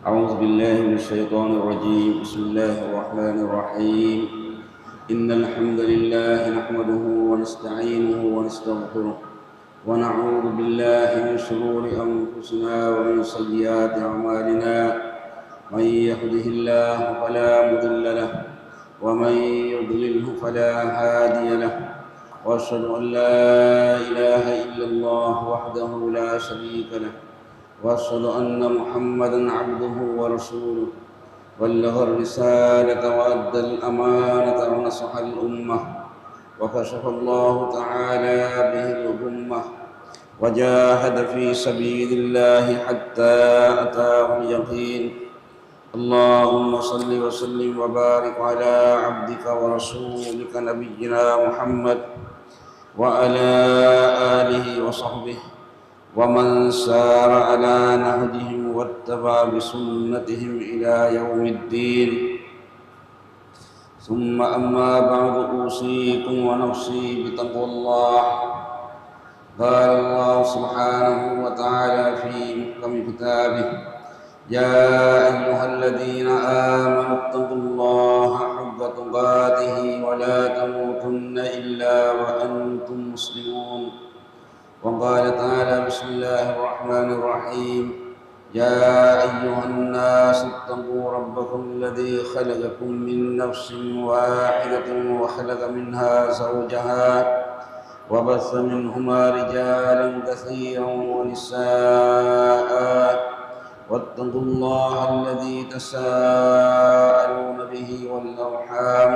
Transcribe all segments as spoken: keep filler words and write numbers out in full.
أعوذ بالله من الشيطان الرجيم. بسم الله الرحمن الرحيم. إن الحمد لله نحمده ونستعينه ونستغفره، ونعوذ بالله من شرور أنفسنا ومن سيئات أعمالنا. من يهده الله فلا مضل له، ومن يضلله فلا هادي له. وأشهد أن لا إله إلا الله وحده لا شريك له، وأشهد أن محمدا عبده ورسوله، بلغ الرسالة وأدى الأمانة ونصح الأمة، وكشف الله تعالى به الغمة، وجاهد في سبيل الله حتى أتاه اليقين. اللهم صل وسلم وبارك على عبدك ورسولك نبينا محمد وعلى آله وصحبه ومن سار على نهجهم واتبع بسنتهم إلى يوم الدين. ثم أما بعد، أوصيكم ونفسي بتقوى الله. قال الله سبحانه وتعالى في محكم كتابه: يا أيها الذين آمنوا اتقوا الله حق تقاته ولا تموتن إلا وأنتم مسلمون. وقال تعالى: بسم الله الرحمن الرحيم. يا أيها الناس اتقوا ربكم الذي خلقكم من نفس واحدة وخلق منها زوجها وبث منهما رجالا كثيرا ونساء، واتقوا الله الذي تساءلون به والأرحام،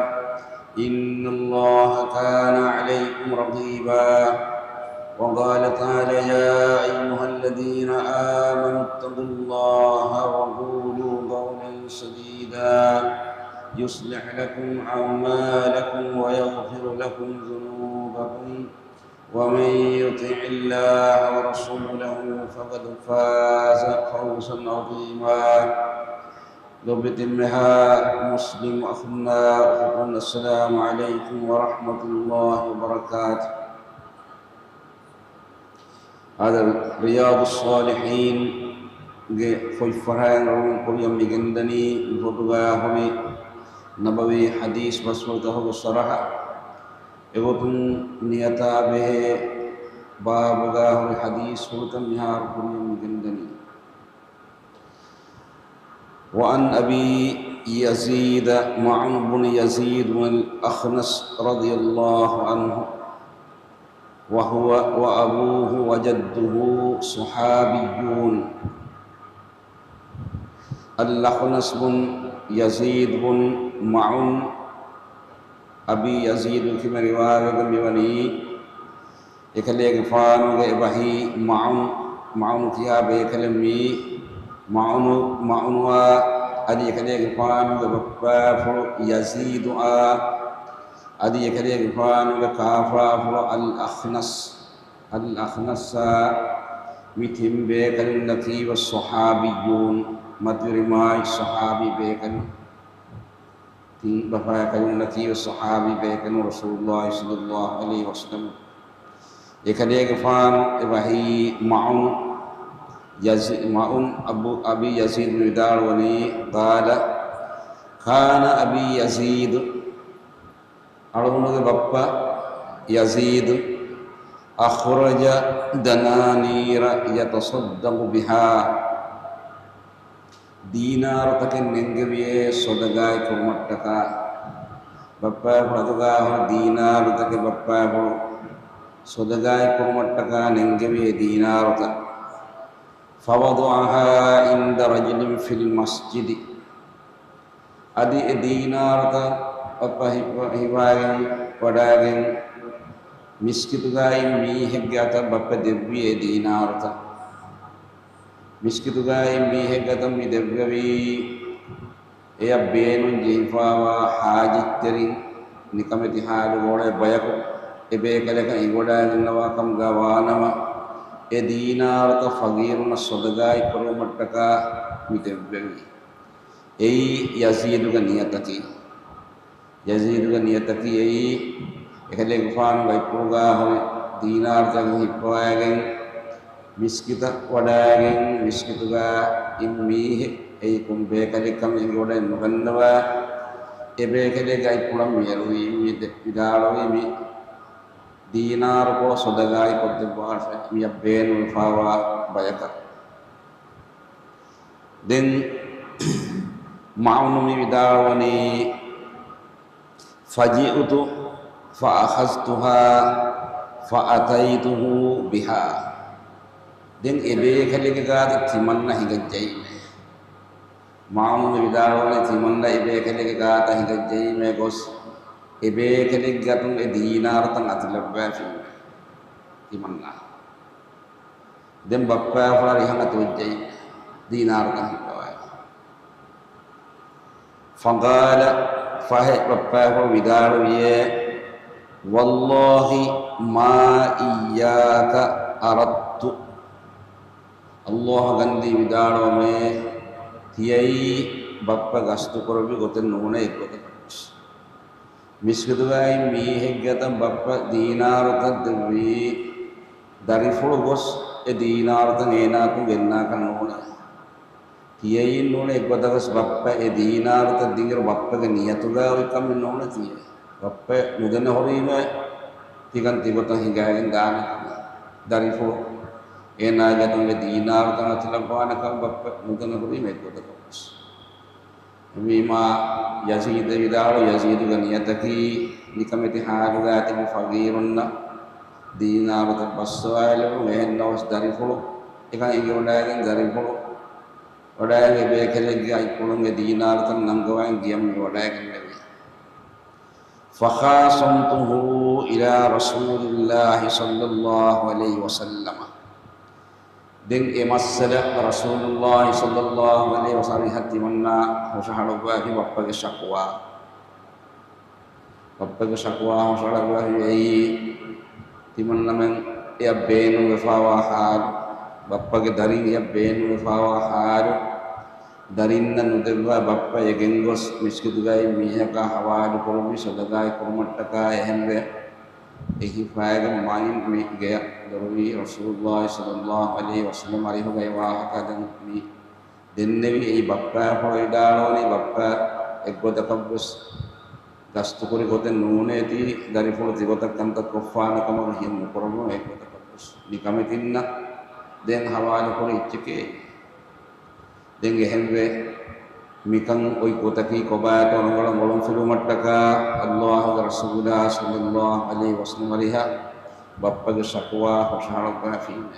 إن الله كان عليكم رقيبا. وقال تعالى: يا أيها الذين آمنوا اتقوا الله وقولوا قولا سديدا، يصلح لكم أعمالكم ويغفر لكم ذنوبكم، ومن يطع الله ورسوله فقد فاز فوزا عظيما. ލޮބުވެތި އެންމެހާ މުސްލިމް އަޚުންނާ އުޚުތުން، އައްސަލާމު ޢަލައިކުމް ވަރަޙްމަތުﷲި ވަބަރަކާތު. އާދެ، ރިޔާޟުއްޞާލިޙީންގެ ފޮތް ފަށައިގަންނަވަމުން ކުރިއަށް މި ގެންދަނީ މި ފޮތުގަ ހުރި ނަބަވީ ޙަދީޘް ބަސްފުޅުތަކުގެ ޝަރަޙަ. އެގޮތުން ނިޔަތާ ބެހޭ ބާބުގަ ހުރި ޙަދީޘްފުޅުތައް މިހާރު ކުރިއަށް މި ގެންދަނީ. وعن أبي يزيد معن بن يزيد بن الأخنس رضي الله عنه، وهو وأبوه وجده صحابيون. އަލްއަޚްނަސް ބުން ޔަޒީދު ބުން މަޢުން، އަބީ ޔަޒީދު ކިޔަމެ ރިވާވެގެން މިވަނީ، އެކަލޭގެފާނުގެ އެބަހީ މަޢުން، މަޢުނު ކިޔާ ބޭކަލެއް މީ، މަޢުނު، މަޢުނުއާ، އަދި އެކަލޭގެފާނުގެ ބައްޕާފުޅު ޔަޒީދުއާ، އަދި އެކަލޭގެފާނުގެ ކާފާފުޅު އަލްއަޚްނަސް، އަލްއަޚްނަސްއާ، މި ތިން ބޭކަލުންނަކީވެސް ޞަޙާބިއްޔޫން، މަތިވެރި މާތް ޞަޙާބީ ބޭކަލުން. ތިން ބަފާކަލުންނަކީވެސް ޞަޙާބީ ބޭކަލުން، ރަސޫލުﷲ ޞައްލަﷲ ޢަލައިހި ވަސައްލަމް. އެކަލޭގެފާނު އެބަހީ މަޢުން، ޔަޒީ-، މަޢުން އަބު، އަބީ ޔަޒީދު ވިދާޅުވަނީ، ޤާލަ، ކާނަ އަބީ ޔަޒީދު، އަޅުގަނޑުގެ ބައްޕަ ޔަޒީދު، އަޚްރަޖަ ދަނާނީރަ ޔަތަޞައްދަޤު ބިހާ، ދީނާރުތަކެއް ނެންގެވިޔޭ ޞަދަޤާތް ކުރުމަށްޓަކާ. ބައްޕާފުޅު އަތުގާ ހުރި ދީނާރުތަކެއް ބައްޕާފުޅު ޞަދަޤާތް ކުރުމަށްޓަކާ ނެންގެވިޔޭ ދީނާރުތައް. ފަވަޟަޢަހާ ޢިންދަ ރަޖުލިން ފިލް މަސްޖިދި. އަދި އެ ދީނާރުތައް ބައްޕަ ހިއްޕަ-، ހިއްވާގެން ވަޑާގެން، މިސްކިތުގައި މީހެއްގެ އަތަށް ބައްޕަ ދެއްވި އެ ދީނާރުތައް. މިސްކިތުގައި މީހެއްގެ އަތަށް މި ދެއްވެވީ، އެޔަށް ބޭނުން ޖެހިފައިވާ ޙާޖަތްތެރިން، ނިކަމެތި ޙާލުގަ އުޅޭ ބަޔަކު އެ ބޭކަލަކަށް އިވަޑައިގަންނަވާ ކަމުގަ ވާނަމަ، އެ ދީނާރުތައް ފަގީރުންނަށް ޞަދަޤާތް ކުރުމަށްޓަކާ މި ދެއްވެވީ. އެއީ ޔަޒީދުގެ ނިޔަތަކީ. ޔަޒީދުގެ ނިޔަތަކީ އެއީ، އެކަލޭގެފާނު ވައްޕަގާ ހުރި ދީނާރުތަކެއް ހިއްޕަވައިގެން، މިސްކިތަށް ވަޑައިގެން، މިސްކިތުގަ އިން މީހެއް އެއީ ކޮން ބޭކަލެއްކަމެއް އެނގިވަޑައެއް ނުގަންނަވާ. އެ ބޭކަލެއްގެ އަތްޕުޅަށް މި އެރުވީ، މި ދެ-، ވިދާޅުވީ މި ދީނާރުކޮށް ޞަދަގާތް ކޮށްދެއްވާށޭ، މިއަށް ބޭނުންވެފާވާ ބަޔަކަށް. ދެން މަޢުނު މި ވިދާޅުވަނީ، فجئت فأخذتها فأتيته بها. ދެން އެ ބޭކަލެއްގެ ގާތަށް ތިމަންނަ ހިނގައްޖައީމޭ. މަޢުނު މި ވިދާޅުވަނީ ތިމަންނަ އެ ބޭކަލެއްގެ ގާތަށް ހިނގައްޖައީމޭ ގޮސް، އެ ބޭކަލެއްގެ އަތުން އެ ދީނާރުތައް އަތުލައްވައިފީމޭ ތިމަންނަ. ދެން ބައްޕާފާރި ހަނގަތުވެއްޖައީ ދީނާރުތައް ހިންގަވައި. فقال، ފަހެ ބައްޕާފާ ވިދާޅުވިޔޭ، والله ما إياك أردت. ﷲ ގަންދީ ވިދާޅުވަމޭ، ތިޔައީ ބައްޕަ ގަސްތުކުރެއްވި ގޮތެއް ނޫނޭ އެއްގޮތަކަށްވެސް. މިސްކިތުގައި މީހެއްގެ އަތަށް ބައްޕަ ދީނާރުތައް ދެއްވީ، ދަރިފުޅު ގޮސް އެ ދީނާރުތައް އޭނާއަކުން ގެންނާކަށް ނޫނޭ. ތިޔައީ ނޫނޭ އެއްގޮތަކަސް ބައްޕަ އެ ދީނާރުތައް ދިންއިރު ބައްޕަގެ ނިޔަތުގައި އޮތްކަމެއް ނޫނޭ ތިޔަ. ބައްޕަ ނުދެނެ ހުރީމޭ ތިކަން ތިގޮތަށް ހިނގައިގެން ދާނެ ކަމަށް. ދަރިފުޅު އޭނާގެ އަތުން އެ ދީނާރުތައް އަތުލައްވާނެ ކަމަށް ބައްޕަ ނުދެނެ ހުރީމޭ އެއްގޮތަކަށްވެސް. އެހެންވީމާ، ޔަޒީދު ވިދާޅު، ޔަޒީދުގެ ނިޔަތަކީ ނިކަމެތި ޙާލުގައި ތިބި ފަގީރުންނަށް ދީނާރުތައް ބައްސަވާލެވުން، އެހެންނަމަވެސް ދަރިފުޅު އެކަން އެނގިވަޑައިގެން ދަރިފުޅު ވަޑައިގެން ބޭކަލެއްގެ އަތްޕުޅުން އެ ދީނާރުތައް ނަންގަވައިގެން ގެޔަށް މި ވަޑައިގެންނެވި. فخاصمته إلى رسول الله صلى الله عليه وسلم. ދެން އެ މައްސަލަ ރަސޫލުﷲ ޞައްލަﷲ ޢަލައިހި ވަސައްލަމަ ތިމަންނަ ހުށަހަޅުއްވައިފި ބައްޕަގެ ޝަކުވާ. ބައްޕަގެ ޝަކުވާ ހުށަހަޅުއްވައިފި އެއީ ތިމަންނަމެން އެއަށް ބޭނުންވެފާވާ ޙާލު. ބައްޕަގެ ދަރިން އެއަށް ބޭނުންވެފާވާ ޙާލު. ދަރިންނަށް ނުދެއްވާ ބައްޕަ އެ ގެންގޮސް މިސްކިތުގައި މީހަކާ ޙަވާލުކުރެއްވި ޞަދަޤާތް ކުރުމަށްޓަކާ އެހެންވެ، އެ ހިފާގެން މާތް މި ގެޔަށް ދޮރުވީ ރަސޫލުﷲ ޞައްލަﷲ ޢަލައިހި ވަސައްލަމަ އަރިހުގައި ވާހަކަ ދެން މި ދެންނެވި. އެއީ ބައްޕާފާ ވިދާޅުވަނީ ބައްޕަ އެއްގޮތަކަށްވެސް ގަސްތުކުރި ގޮތެއް ނޫނޭތީ، ދަރިފުޅު ތިގޮތަށް ކަންތައް ކޮށްފާނެ ކަމަކަށް ހިޔަ ނުކުރަމުން އެއްގޮތަކަށްވެސް ނިކަމެތިންނަށް ދެން ޙަވާލުކުރި އެއްޗެކޭ. ދެން އެހެންވެ، މިކަން އޮތް ގޮތަކީ ކޮބާތޯ ރަނގަޅަށް އޮޅުންފިލުވުމަށްޓަކާ ﷲގެ ރަސޫލާ ޞައްލަﷲ ޢަލައިހި ވަސައްލަމަ އަރިހަށް ބައްޕަގެ ޝަކުވާ ހުށަހަޅައްވައިފީމޭ.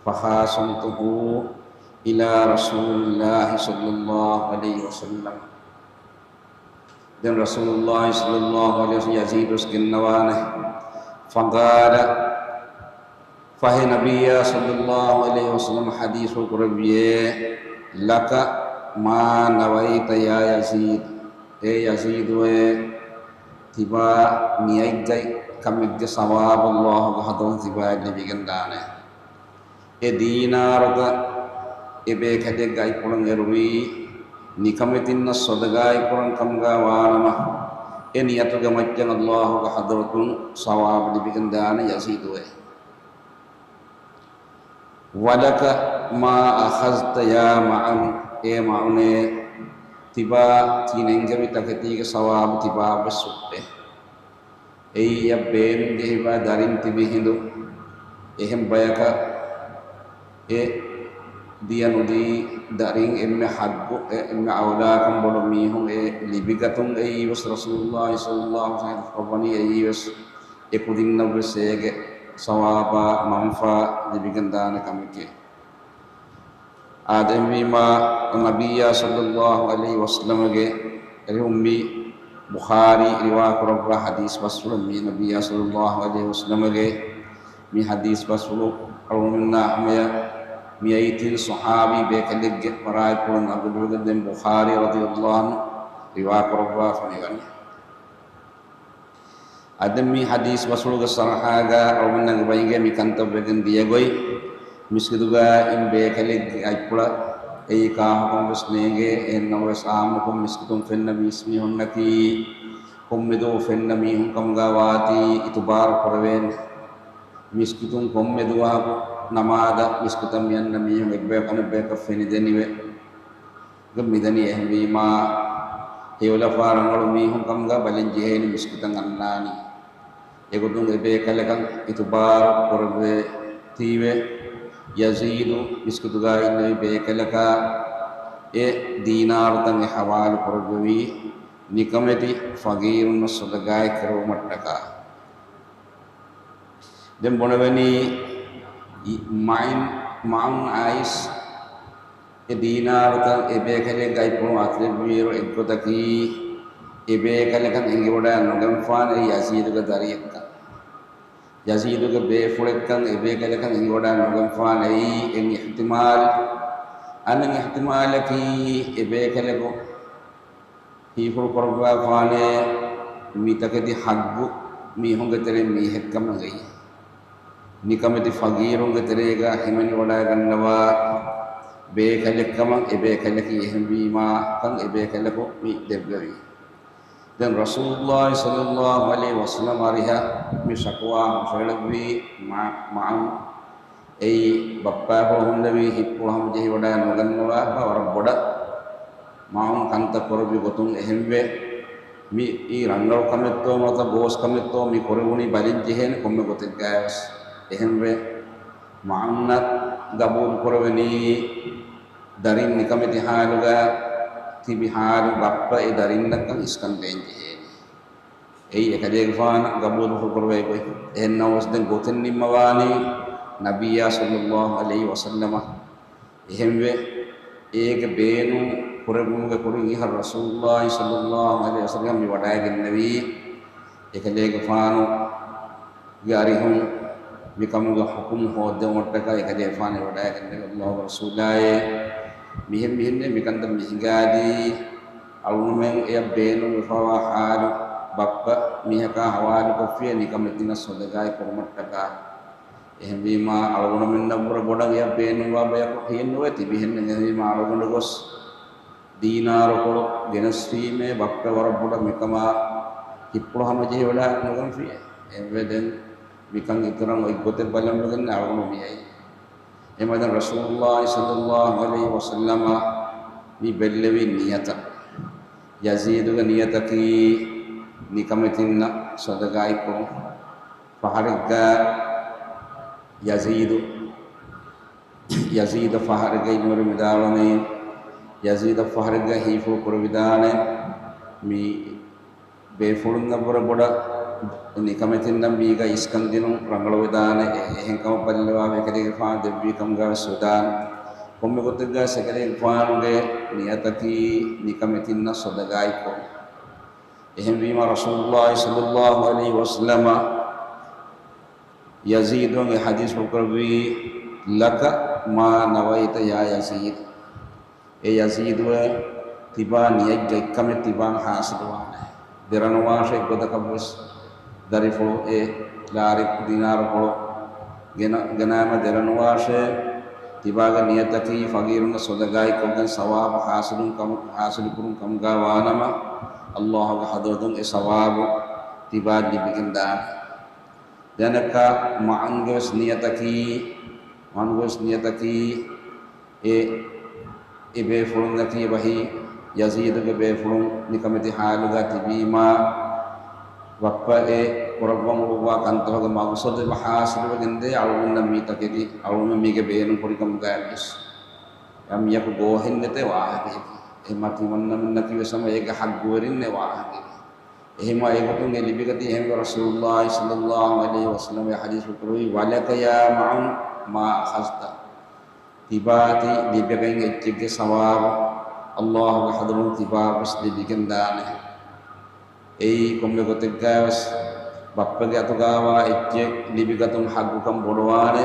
فخاصمته إلى رسول الله صلى الله عليه وسلم. ދެން ރަސޫލުﷲ ޞައްލަﷲ ޢަލައިހި ވަސައްލަމަ ޔަޒީދު ވެސް ގެންނަވާނެ. فقال، ފަހެ ނަބިއްޔާ ޞައްލަﷲ ޢަލައިހި ވަސައްލަމަ ޙަދީޘްފުޅު ކުރެއްވިއޭ، لك ما نويت يا يزيد، އޭ ޔަޒީދުއޭ، ތިބާ ނިޔަތްގަތް ކަމެއްގެ ސަވާބު ﷲގެ ޙަޟްރަތުން ތިބާއަށް ލިބިގެންދާނެ. އެ ދީނާރުތައް އެ ބޭކަލެއްގެ އަތްޕުޅަށް އެރުވީ ނިކަމެތިންނަށް ޞަދަޤާތް ކުރަން ކަމުގަ ވާނަމަ، އެ ނިޔަތުގެ މައްޗަށް ﷲގެ ޙަޟްރަތުން ސަވާބު ލިބިގެންދާނެ ޔަޒީދުއޭ. ولك ما أخذت يا معن، އޭ މަޢުނޭ، ތިބާ ތި ނެންގެވި ތަކެތީގެ ސަވާބު ތިބާއަށްވެސް ހުއްޓޭ. އެއީ އެއަށް ބޭނުން ޖެހިފަ ދަރިން ތިބި ހިނދު. އެހެން ބަޔަކަށް އެ ދިޔަ ނުދީ ދަރިން އެންމެ ޙައްޤު، އެ އެންމެ އައުލާކަން ބޮޑު މީހުން އެ ލިބިގަތުން އެއީވެސް ރަސޫލުﷲ ޞައްލަﷲ ޢަލައިހި ވަސައްލަމަ ކުރައްވަނީ އެއީވެސް އެ ކުދިންނަށްވެސް އޭގެ ސަވާބާ މަންފާ ލިބިގެންދާނެ ކަމެކޭ. އާދެންވީމާ، ނަބިއްޔާ ޞައްލަﷲ ޢަލައިހި ވަސައްލަމަގެ އެރިހުން މި ބުޚާރީ ރިވާ ކުރައްވާ ޙަދީޘް ބަސްފުޅު މި ނަބިއްޔާ ޞައްލަﷲ ޢަލައިހި ވަސައްލަމަގެ މި ޙަދީޘް ބަސްފުޅު އަޅުގަނޑުމެންނާ ހަމަޔަށް މިއައީ ތިން ޞަޙާބީ ބޭކަލެއްގެ ބަރާތްޕުޅުން އަގުލުވެގެން ދެން ބުޚާރީ ރަޟިޔަﷲ ޢަންހު ރިވާ ކުރައްވާފަ މިވަނީ. އަދި މި ޙަދީޘް ބަސްފުޅުގެ ޝަރަޙާގަ އަޅުގަނޑުމެންނަށް އެބައިނގޭ މި ކަންތައް ވެގެން ދިޔަ ގޮތް. މިސްކިތުގައި އިން ބޭކަލެއްގެ އަތްޕުޅަށް އެއީ ކާކުކަން ވެސް ނޭނގޭ. އެހެންނަމަވެސް އާއްމުކޮށް މިސްކިތުން ފެންނަ މީސްމީހުންނަކީ ކޮންމެ ދުވަހު ފެންނަ މީހުން ކަމުގަ ވާތީ އިތުބާރު ކުރެވޭނެ. މިސްކިތުން ކޮންމެ ދުވަހަކު ނަމާދަށް މިސްކިތަށް މިއަންނަ މީހުން އެއްބަޔަކު އަނެއްބަޔަކަށް ފެނިދެނިވެ. މިދަނީ. އެހެންވީމާ، ހެޔޮލަފާ ރަނގަޅު މީހުން ކަމުގަ ބަލަން ޖެހޭނީ މިސްކިތަށް އަންނާނީ. އެގޮތުން އެބޭކަލަކަށް އިތުބާރު ކުރެއްވީތީވެ، ޔަޒީދު މިސްކިތުގަ އިންނެވި ބޭކަލަކާ އެ ދީނާރުތައް އެ ހަވާލު ކުރެއްވެވީ، ނިކަމެތި ފަގީރުންނަށް ޞަދަގާތް ކުރެއްވުމަށްޓަކާ. ދެން ބުނެވެނީ، މައިން، މައުން އައިސް އެ ދީނާރުތައް އެބޭކަލެއްގައި ޕުޅުން އަތުލެއްވިއިރު އެއްގޮތަކީ، އެބޭކަލަކަށް އެނގިވަޑައި ނުގެންފާނެ ޔަޒީދުގެ ދަރިއެއްކަން. ޔަޒީދުގެ ބޭފުޅެއްކަން އެބޭކަލަކަށް އެނގިވަޑައި ނުގެންފާނެ. އެއީ އެއް އިޙްތިމާލް. އަނެއް އިޙްތިމާލަކީ، އެބޭކަލަކު ހީފުޅު ކުރައްވާފާނޭ، މިތަކެތި ޙައްޤު މީހުންގެ ތެރެއިން މީހެއްކަމަށް އެއީ. ނިކަމެތި ފަގީރުންގެ ތެރޭގަ ހިމެނިވަޑައިގަންނަވާ ބޭކަލެއްކަމަށް އެބޭކަލަކީ. އެހެންވީމާ ކަން އެބޭކަލަކު މި ދެއްވެވީ. ދެން ރަސޫލުﷲ ޞައްލަﷲ ޢަލައިހި ވަސައްލަމަ އަރިހަށް މި ޝަކުވާ ހުށައެޅެއްވީ މަ-، މަޢުން. އެއީ ބައްޕާފުޅު ހުންނެވީ ހިތްޕުޅު ހަމަޖެހިވަޑައި ނުގަންނަވާ ވަރަށް ބޮޑަށް މަޢުން ކަންތައް ކުރެއްވި ގޮތުން. އެހެންވެ، މި އީ ރަނގަޅު ކަމެއްތޯ ނުވަތަ ގޯސް ކަމެއްތޯ މި ކުރެވުނީ ބަލަން ޖެހޭނެ ކޮންމެ ގޮތެއްގައިވެސް. އެހެންވެ، މަޢުންނަށް ގަބޫލު ކުރެވެނީ ދަރިން ނިކަމެތި ޙާލުގަ ތިބި ޙާލު ބައްޕަ އެ ދަރިންނަށްކަން އިސްކަން ދޭން ޖެހޭނީ. އެއީ އެކަލޭގެފާނަށް ގަބޫލު ކުރެވޭ ގޮތް. އެހެންނަމަވެސް ދެން ގޮތެއް ނިންމަވާނީ ނަބިއްޔާ ޞައްލަﷲ ޢަލައިހި ވަސައްލަމަ. އެހެންވެ، އޭގެ ބޭނުން ކުރެއްވުމުގެ ކުރިން އިހަށް ރަސޫލުﷲ ޞައްލަﷲ ޢަލައިހި ވަސައްލަމަ މި ވަޑައިގެންނެވީ، އެކަލޭގެފާނު ގެ އަރިހުން މިކަމުގެ ޙުކުމް ހޯއްދެވުމަށްޓަކާ އެކަލޭގެފާނު ވަޑައިގެންނެވި. ﷲ ގެ ރަސޫލާއޭ، މިހެން މިހެންނޭ މިކަންތައް މި ހިނގާދީ، އަޅުގަނޑުމެން އެޔަށް ބޭނުންވެފަވާ ޙާލު ބައްޕަ މީހަކާ ޙަވާލުކޮށްފިޔޭ ނިކަމެތިންނަށް ޞަދަގާތް ކުރުމަށްޓަކާ. އެހެންވީމާ، އަޅުގަނޑުމެންނަށްވުރެ ބޮޑަށް އެޔަށް ބޭނުންވާ ބަޔަކު ހިއެއްނުވޭ ތިބިހެން. އެހެންވީމާ، އަޅުގަނޑު ގޮސް ދީނާރުކޮޅު ގެނެސްފީމޭ ބައްޕަ ވަރަށް ބޮޑަށް މިކަމާ ހިތްޕުޅު ހަމަޖެހިވަޑައި ނުގަންފިޔޭ. އެހެންވެ ދެން މިކަން އިތުރަށް އޮތް ގޮތެއް ބަލަންވެގެން އަޅުގަނޑު މިއައީ. އެހެންވެ ދެން ރަސޫލުﷲ ޞައްލަﷲ ޢަލައިހި ވަސައްލަމަ މި ބެއްލެވި ނިޔަތަށް. ޔަޒީދުގެ ނިޔަތަކީ ނިކަމެތިންނަށް ޞަދަގާތްކުރުން. ފަހަރެއްގަ ޔަޒީދު، ޔަޒީދަށް ފަހަރެއްގަ އިންވަރު ވިދާޅުވަނީ، ޔަޒީދަށް ފަހަރެއްގަ ހީފުޅު ކުރެވިދާނެ، މި ބޭފުޅުންނަށްވުރެ ބޮޑަށް ނިކަމެތިންނަށް މީގަ އިސްކަން ދިނުން ރަނގަޅުވެދާނެ. އެ-، އެހެންކަމަށް ބަލިލަވާ އެކަލޭގެފާނު ދެއްވީ ކަމުގަވެސް ވެދާނެ. ކޮންމެ ގޮތެއްގަ އެކަލޭގެފާނުގެ ނިޔަތަކީ ނިކަމެތިންނަށް ޞަދަގާތްކުރުން. އެހެންވީމާ، ރަސޫލުﷲ ޞައްލަﷲ ޢަލައިހި ވަސައްލަމަ ޔަޒީދުއަށް އެ ޙަދީޘް ކުރެއްވީ، لك ما نويت يا يزيد. އޭ ޔަޒީދުއޭ، ތިބާ ނިޔަތް އެއްކަމެއް ތިބާއަށް ޙާޞިލުވާނެ. ދެރަނުވާށޭ އެއްގޮތަކަށްވެސް ދަރިފުޅު އެ ލާރި ދީނާރުކޮޅު ގެނަ-، ގެނައިމަ ދެރަނުވާށޭ، ތިބާގެ ނިޔަތަކީ ފަގީރުންނަށް ޞަދަގާތްކޮށްގެން ސަވާބު ޙާޞިލު ކަމު-، ޙާޞިލުކުރުން ކަމުގަ ވާނަމަ، ﷲ ގެ ޙަޟްރަތުން އެ ސަވާބު ތިބާއަށް ލިބިގެންދާނެ. ދެން އެކަ މަޢުންގެވެސް ނިޔަތަކީ، މަޢުންގެވެސް ނިޔަތަކީ، އެ، އެ ބޭފުޅުންނަކީ އެބަހީ ޔަޒީދުގެ ބޭފުޅުން ނިކަމެތި ޙާލުގަ ތިބީމާ، ބައްޕަ އެ ކުރައްވަން އުޅުއްވާ ކަންތަކުގެ މަގުޞަދު އެބަ ޙާޞިލުވެގެންދޭ. އަޅުގަނޑަށް މީ ތަކެތި، އަޅުގަނޑު މީގެ ބޭނުން ކުރި ކަމުގައިވިޔަސް، އެ މީހަކު ގޯހެއްނެތޭ ވާހަކައެކޭ. އެ މަތިވަންނަމުންނަކީވެސް ހަމަ އޭގެ ޙައްޤުވެރިންނޭ ވާހަކައެކޭ. އެހެންވާ އެގޮތުން އެ ލިބިގަތީ. އެހެންވެ ރަސޫލުﷲ ޞައްލަﷲ ޢަލައިހި ވަސައްލަމަ ޙަދީޘް ކުރެއްވީ، ولك يا معن ما أخذت. ތިބާތި ލިބިގެން އެއްޗެއްގެ ސަވާބު ﷲ ގެ ޙަޟްރަތުން ތިބާވެސް ލިބިގެންދާނެ. އެއީ ކޮންމެ ގޮތެއްގައިވެސް ބައްޕަގެ އަތުގައިވާ އެއްޗެއް ލިބިގަތުން ޙައްޤުކަން ބޮޑުވާނެ،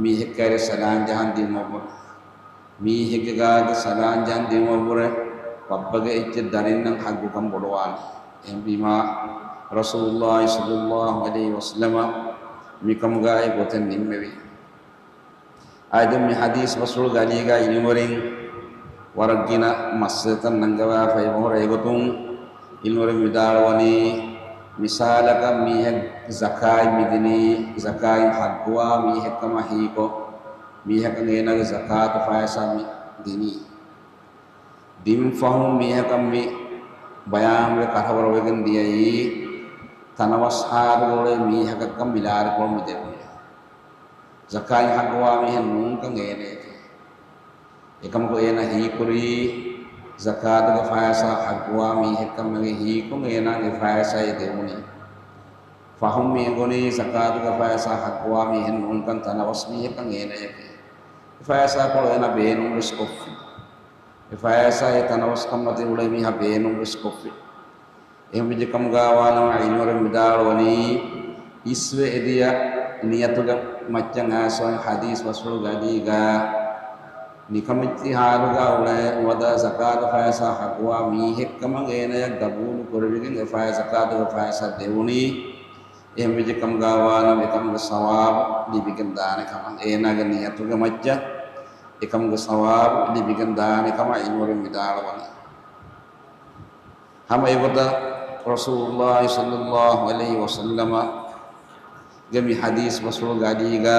މީހެއްކައިރި ސަލާން ޖަހަން ދިއުމަށްވުރެ. މީހެއްގެ ގާތު ސަލާން ޖަހަން ދިއުމަށްވުރެ ބައްޕަގެ އެއްޗެއް ދަރިންނަށް ޙައްޤުކަން ބޮޑުވާނެ. އެހެންވީމާ، ރަސޫލުﷲ ޞައްލަﷲ ޢަލައިހި ވަސައްލަމަ މިކަމުގައި ގޮތެއް ނިންމެވި. އާދެ، މި ޙަދީޘް ބަސްފުޅުގެ އަލީގަ އިލްމުވެރިން ވަރަށް ގިނަ މައްސަލަތައް ނަންގަވާފައި އެބަހުރި. އެގޮތުން އިލްމުވެރިން ވިދާޅުވަނީ، މިސާލަކަށް މީހެއް ޒަކާތް މިދިނީ، ޒަކާތް ޙައްޤުވާ މީހެއްކަމަށް ހީކޮށް، މީހަކަށް އޭނާގެ ޒަކާތު ފައިސާ މި ދިނީ. ދިން ފަހުން މީހަކަށް މި ބަޔާންވެ ކަށަވަރުވެގެން ދިޔައީ، ތަނަވަސް ހާލުގަ އުޅޭ މީހަކަށްކަން މި ލާރިކޮޅު މި ދެވުނީ. ޒަކާތް ޙައްޤުވާ މީހެއް ނޫންކަން އޭނަޔަކީ. އެކަމަކު އޭނަ ހީކުރީ، ޒަކާތުގެ ފައިސާ ޙައްޤުވާ މީހެއްކަމުގެ ހީކޮށް އޭނާގެ ފައިސާއެއް ދެވުނީ. ފަހުން މި އެނގުނީ، ޒަކާތުގެ ފައިސާ ޙައްޤުވާ މީހެއް ނޫންކަން ތަނަވަސް މީހެއްކަން އޭނަޔަކީ. އެ ފައިސާކޮޅު އޭނަ ބޭނުންވެސް ކޮށްފި. އެ ފައިސާއެއް ތަނަވަސްކަންމަތި އުޅޭ މީހާ ބޭނުންވެސް ކޮށްފި. އެހެންވެއްޖެ ކަމުގާވާނަމަ ޢިލްމުވެރިން ވިދާޅުވަނީ، އިސްވެ އެދިޔަ ނިޔަތުގެ މައްޗަށް އައިސްވާން ޙަދީޘް ބަސްފުޅުގެ އަޑީގަ ނިކަމެތި ހާލުގަ އުޅޭ ނުވަތަ ޒަކާތު ފައިސާ ޙައްޤުވާ މީހެއްކަމަށް އޭނަޔަށް ގަބޫލު ކުރެވިގެން އެ ފައި، ޒަކާތުގެ ފައިސާ ދެވުނީ. އެހެންވެއްޖެ ކަމުގާވާނަމަ އެކަމުގެ ސަވާބު ލިބިގެން ދާނެ ކަމަށް، އޭނާގެ ނިޔަތުގެ މައްޗަށް އެކަމުގެ ސަވާބު ލިބިގެން ދާނެ ކަމަށް ޢިލްމުވެރިން ވިދާޅުވަނީ. ހަމަ އެގޮތަށް ރަސޫލުﷲ ޞައްލަﷲ ޢަލައިހި ވަސައްލަމަގެ މި ޙަދީޘް ބަސްފުޅުގެ އަޑީގަ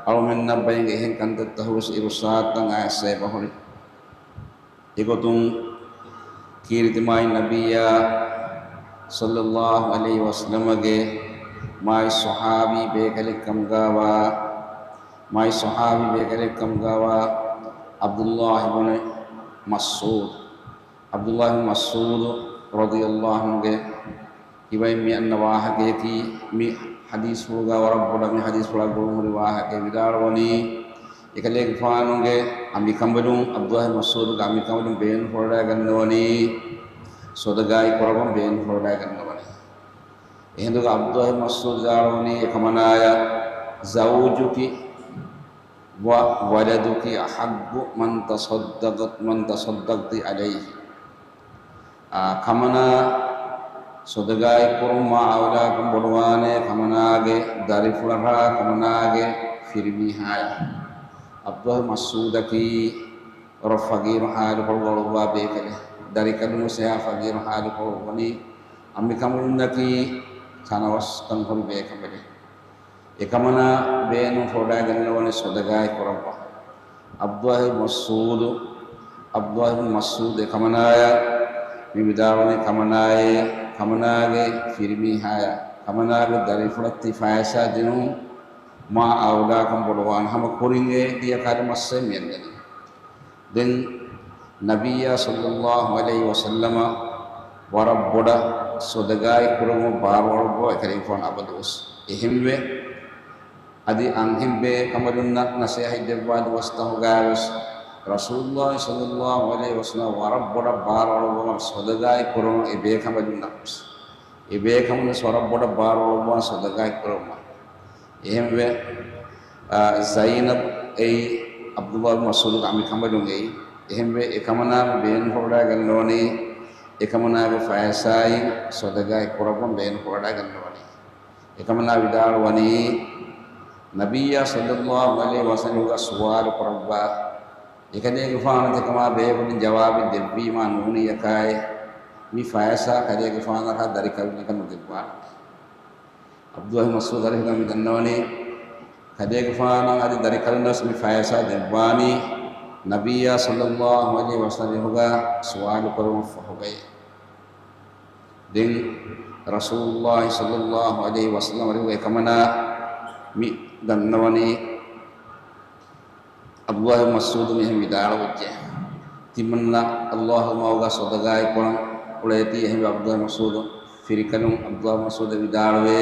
އަޅުމެންނަށް ބައެއް އެހެން ކަންތައްތައް ހުރި އިރުޝާދުތައް އައިސް އެބަހުރި. އެގޮތުން ކީރިތި މާތް ނަބިއްޔާ ޞައްލަﷲ ޢަލައިހި ވަސައްލަމަގެ މާތް ޞަޙާބީ ބޭކަލެއްކަމުގާވާ، މާތް ޞަޙާބީ ބޭކަލެއްކަމުގާވާ ޢަބްދުﷲ އިބްނު މަސްޢޫދު، ޢަބްދުﷲ އިބްނު މަސްޢޫދު ރަޟިޔަﷲ ޢަންހުގެ ހިބައިން މި އަންނަ ވާހަކަޔަކީ، މި ޙަދީޘްފުޅުގަ ވަރަށް ބޮޑަށް މި ޙަދީޘްފުޅާ ގުޅުންހުރި ވާހަކައެއް ވިދާޅުވަނީ، އެކަލޭގެފާނުގެ އަނބިކަނބަލުން، ޢަބްދުﷲ މަސްޢޫދުގެ އަނބިކަނބަލުން ބޭނުންފުޅުވަޑައިގަންނަވަނީ، ޞަދަޤާތް ކުރައްވަން ބޭނުންފުޅުވަޑައިގަންނަވަނީ. އެހިނދުގަ ޢަބްދުﷲ މަސްޢޫދު ވިދާޅުވަނީ، އެކަމަނާޔަށް، زوجك وولدك أحق من تصدقت، من تصدقت عليه. އާ، ކަމަނާ ޞަދަޤާތް ކުރުން މާ އައުލާކަން ބޮޑުވާނެ، ކަމަނާގެ ދަރިފުޅަށާ ކަމަނާގެ ފިރިމީހާޔަށް. ޢަބްދުﷲ މަސްޢޫދަކީ ވަރަށް ފަގީރު ޙާލުކޮޅުގަ އުޅުއްވާ ބޭކަލެއް. ދަރިކަލުންވެސް އެހާ ފަގީރު ޙާލުކޮޅު އުޅުނީ. އަނބިކަނބަލުންނަކީ ތަނަވަސްކަން ހުރި ބޭކަނބަލެއް. އެކަމަނާ ބޭނުންފުޅުވަޑައިގަންނަވަނީ ޞަދަޤާތް ކުރައްވަން. ޢަބްދުﷲ މަސްޢޫދު، ޢަބްދުﷲ މަސްޢޫދު އެކަމަނާޔަށް މި ވިދާޅުވަނީ، ކަމަނާއޭ، ކަމަނާގެ ފިރިމީހާޔަށް، ކަމަނާގެ ދަރިފުޅަށް ތި ފައިސާ ދިނުން މާ އައުލާކަން ބޮޑުވާނެ. ހަމަ ކުރިން އެ ދިޔަ ކާރި މައްސަލައެއް މިއަންނަނީ. ދެން ނަބިއްޔާ ޞައްލަﷲ ޢަލައިހި ވަސައްލަމަ ވަރަށް ބޮޑަށް ޞަދަޤާތް ކުރުމަށް ބާރުއަޅުއްވާ އެކަލޭގެފާނު އަބަދުވެސް. އެހެންވެ، އަދި އަންހެން ބޭކަނބަލުންނަށް ނަޞޭޙަތް ދެއްވާ ދުވަސްތަކުގައިވެސް ރަސޫލުﷲ ޞައްލަﷲ ޢަލައިހި ވަސައްލަމަ ވަރަށް ބޮޑަށް ބާރުއަޅުއްވަމުން ޞަދަޤާތް ކުރުމަށް އެ ބޭކަނބަލުންނަށްވެސް. އެ ބޭކަނބަލުން ވަރަށް ބޮޑަށް ބާރުއަޅުއްވާ ޞަދަޤާތް ކުރުމަށް. އެހެންވެ، އާ، ޒައިނަބް އެއީ ޢަބްދުﷲ މަސްޢޫދުގެ އަނބިކަނބަލުން އެއީ. އެހެންވެ، އެކަމަނާ ބޭނުންފުޅުވަޑައިގަންނަވަނީ، އެކަމަނާގެ ފައިސާއިން ޞަދަޤާތް ކުރައްވަން ބޭނުންފުޅުވަޑައިގަންނަވަނީ. އެކަމަނާ ވިދާޅުވަނީ، ނަބިއްޔާ ޞައްލަﷲ ޢަލައިހި ވަސައްލަމަ ސުވާލު ކުރައްވާ، އެކަލޭގެފާނު ތިކަމާ ބޭފުޅުން ޖަވާބެއް ދެއްވީމާ ނޫނިއްޔަކާއި، މި ފައިސާ ކަލޭގެފާނަށާ ދަރިކަލުންނަކަށް ނުދެއްވާނެ. ޢަބްދުﷲ މަސްޢޫދު ރަޟިޔަﷲ ޢަންހު މި ދަންނަވަނީ، ކަލޭގެފާނަށް އަދި ދަރިކަލުންނަށް މި ފައިސާ ދެއްވާނީ، ނަބިއްޔާ ޞައްލަﷲ ޢަލައިހި ވަސައްލަމަ ސުވާލު ކުރުމަށްފަހުގައި. ދެން ރަސޫލުﷲ ޞައްލަﷲ ޢަލައިހި ވަސައްލަމަ އަރިހުގަ އެކަމަނާ މި ދަންނަވަނީ، ޢަބްދުﷲ މަސްޢޫދު މިހެން ވިދާޅުވެއްޖެ. ތިމަންނަ ﷲގެ މަގުގަ ޞަދަޤާތް ކުރަން އުޅޭތީ އެހެންވެ ޢަބްދުﷲ މަސްޢޫދު ފިރިކަލުން، ޢަބްދުﷲ މަސްޢޫދު ވިދާޅުވޭ،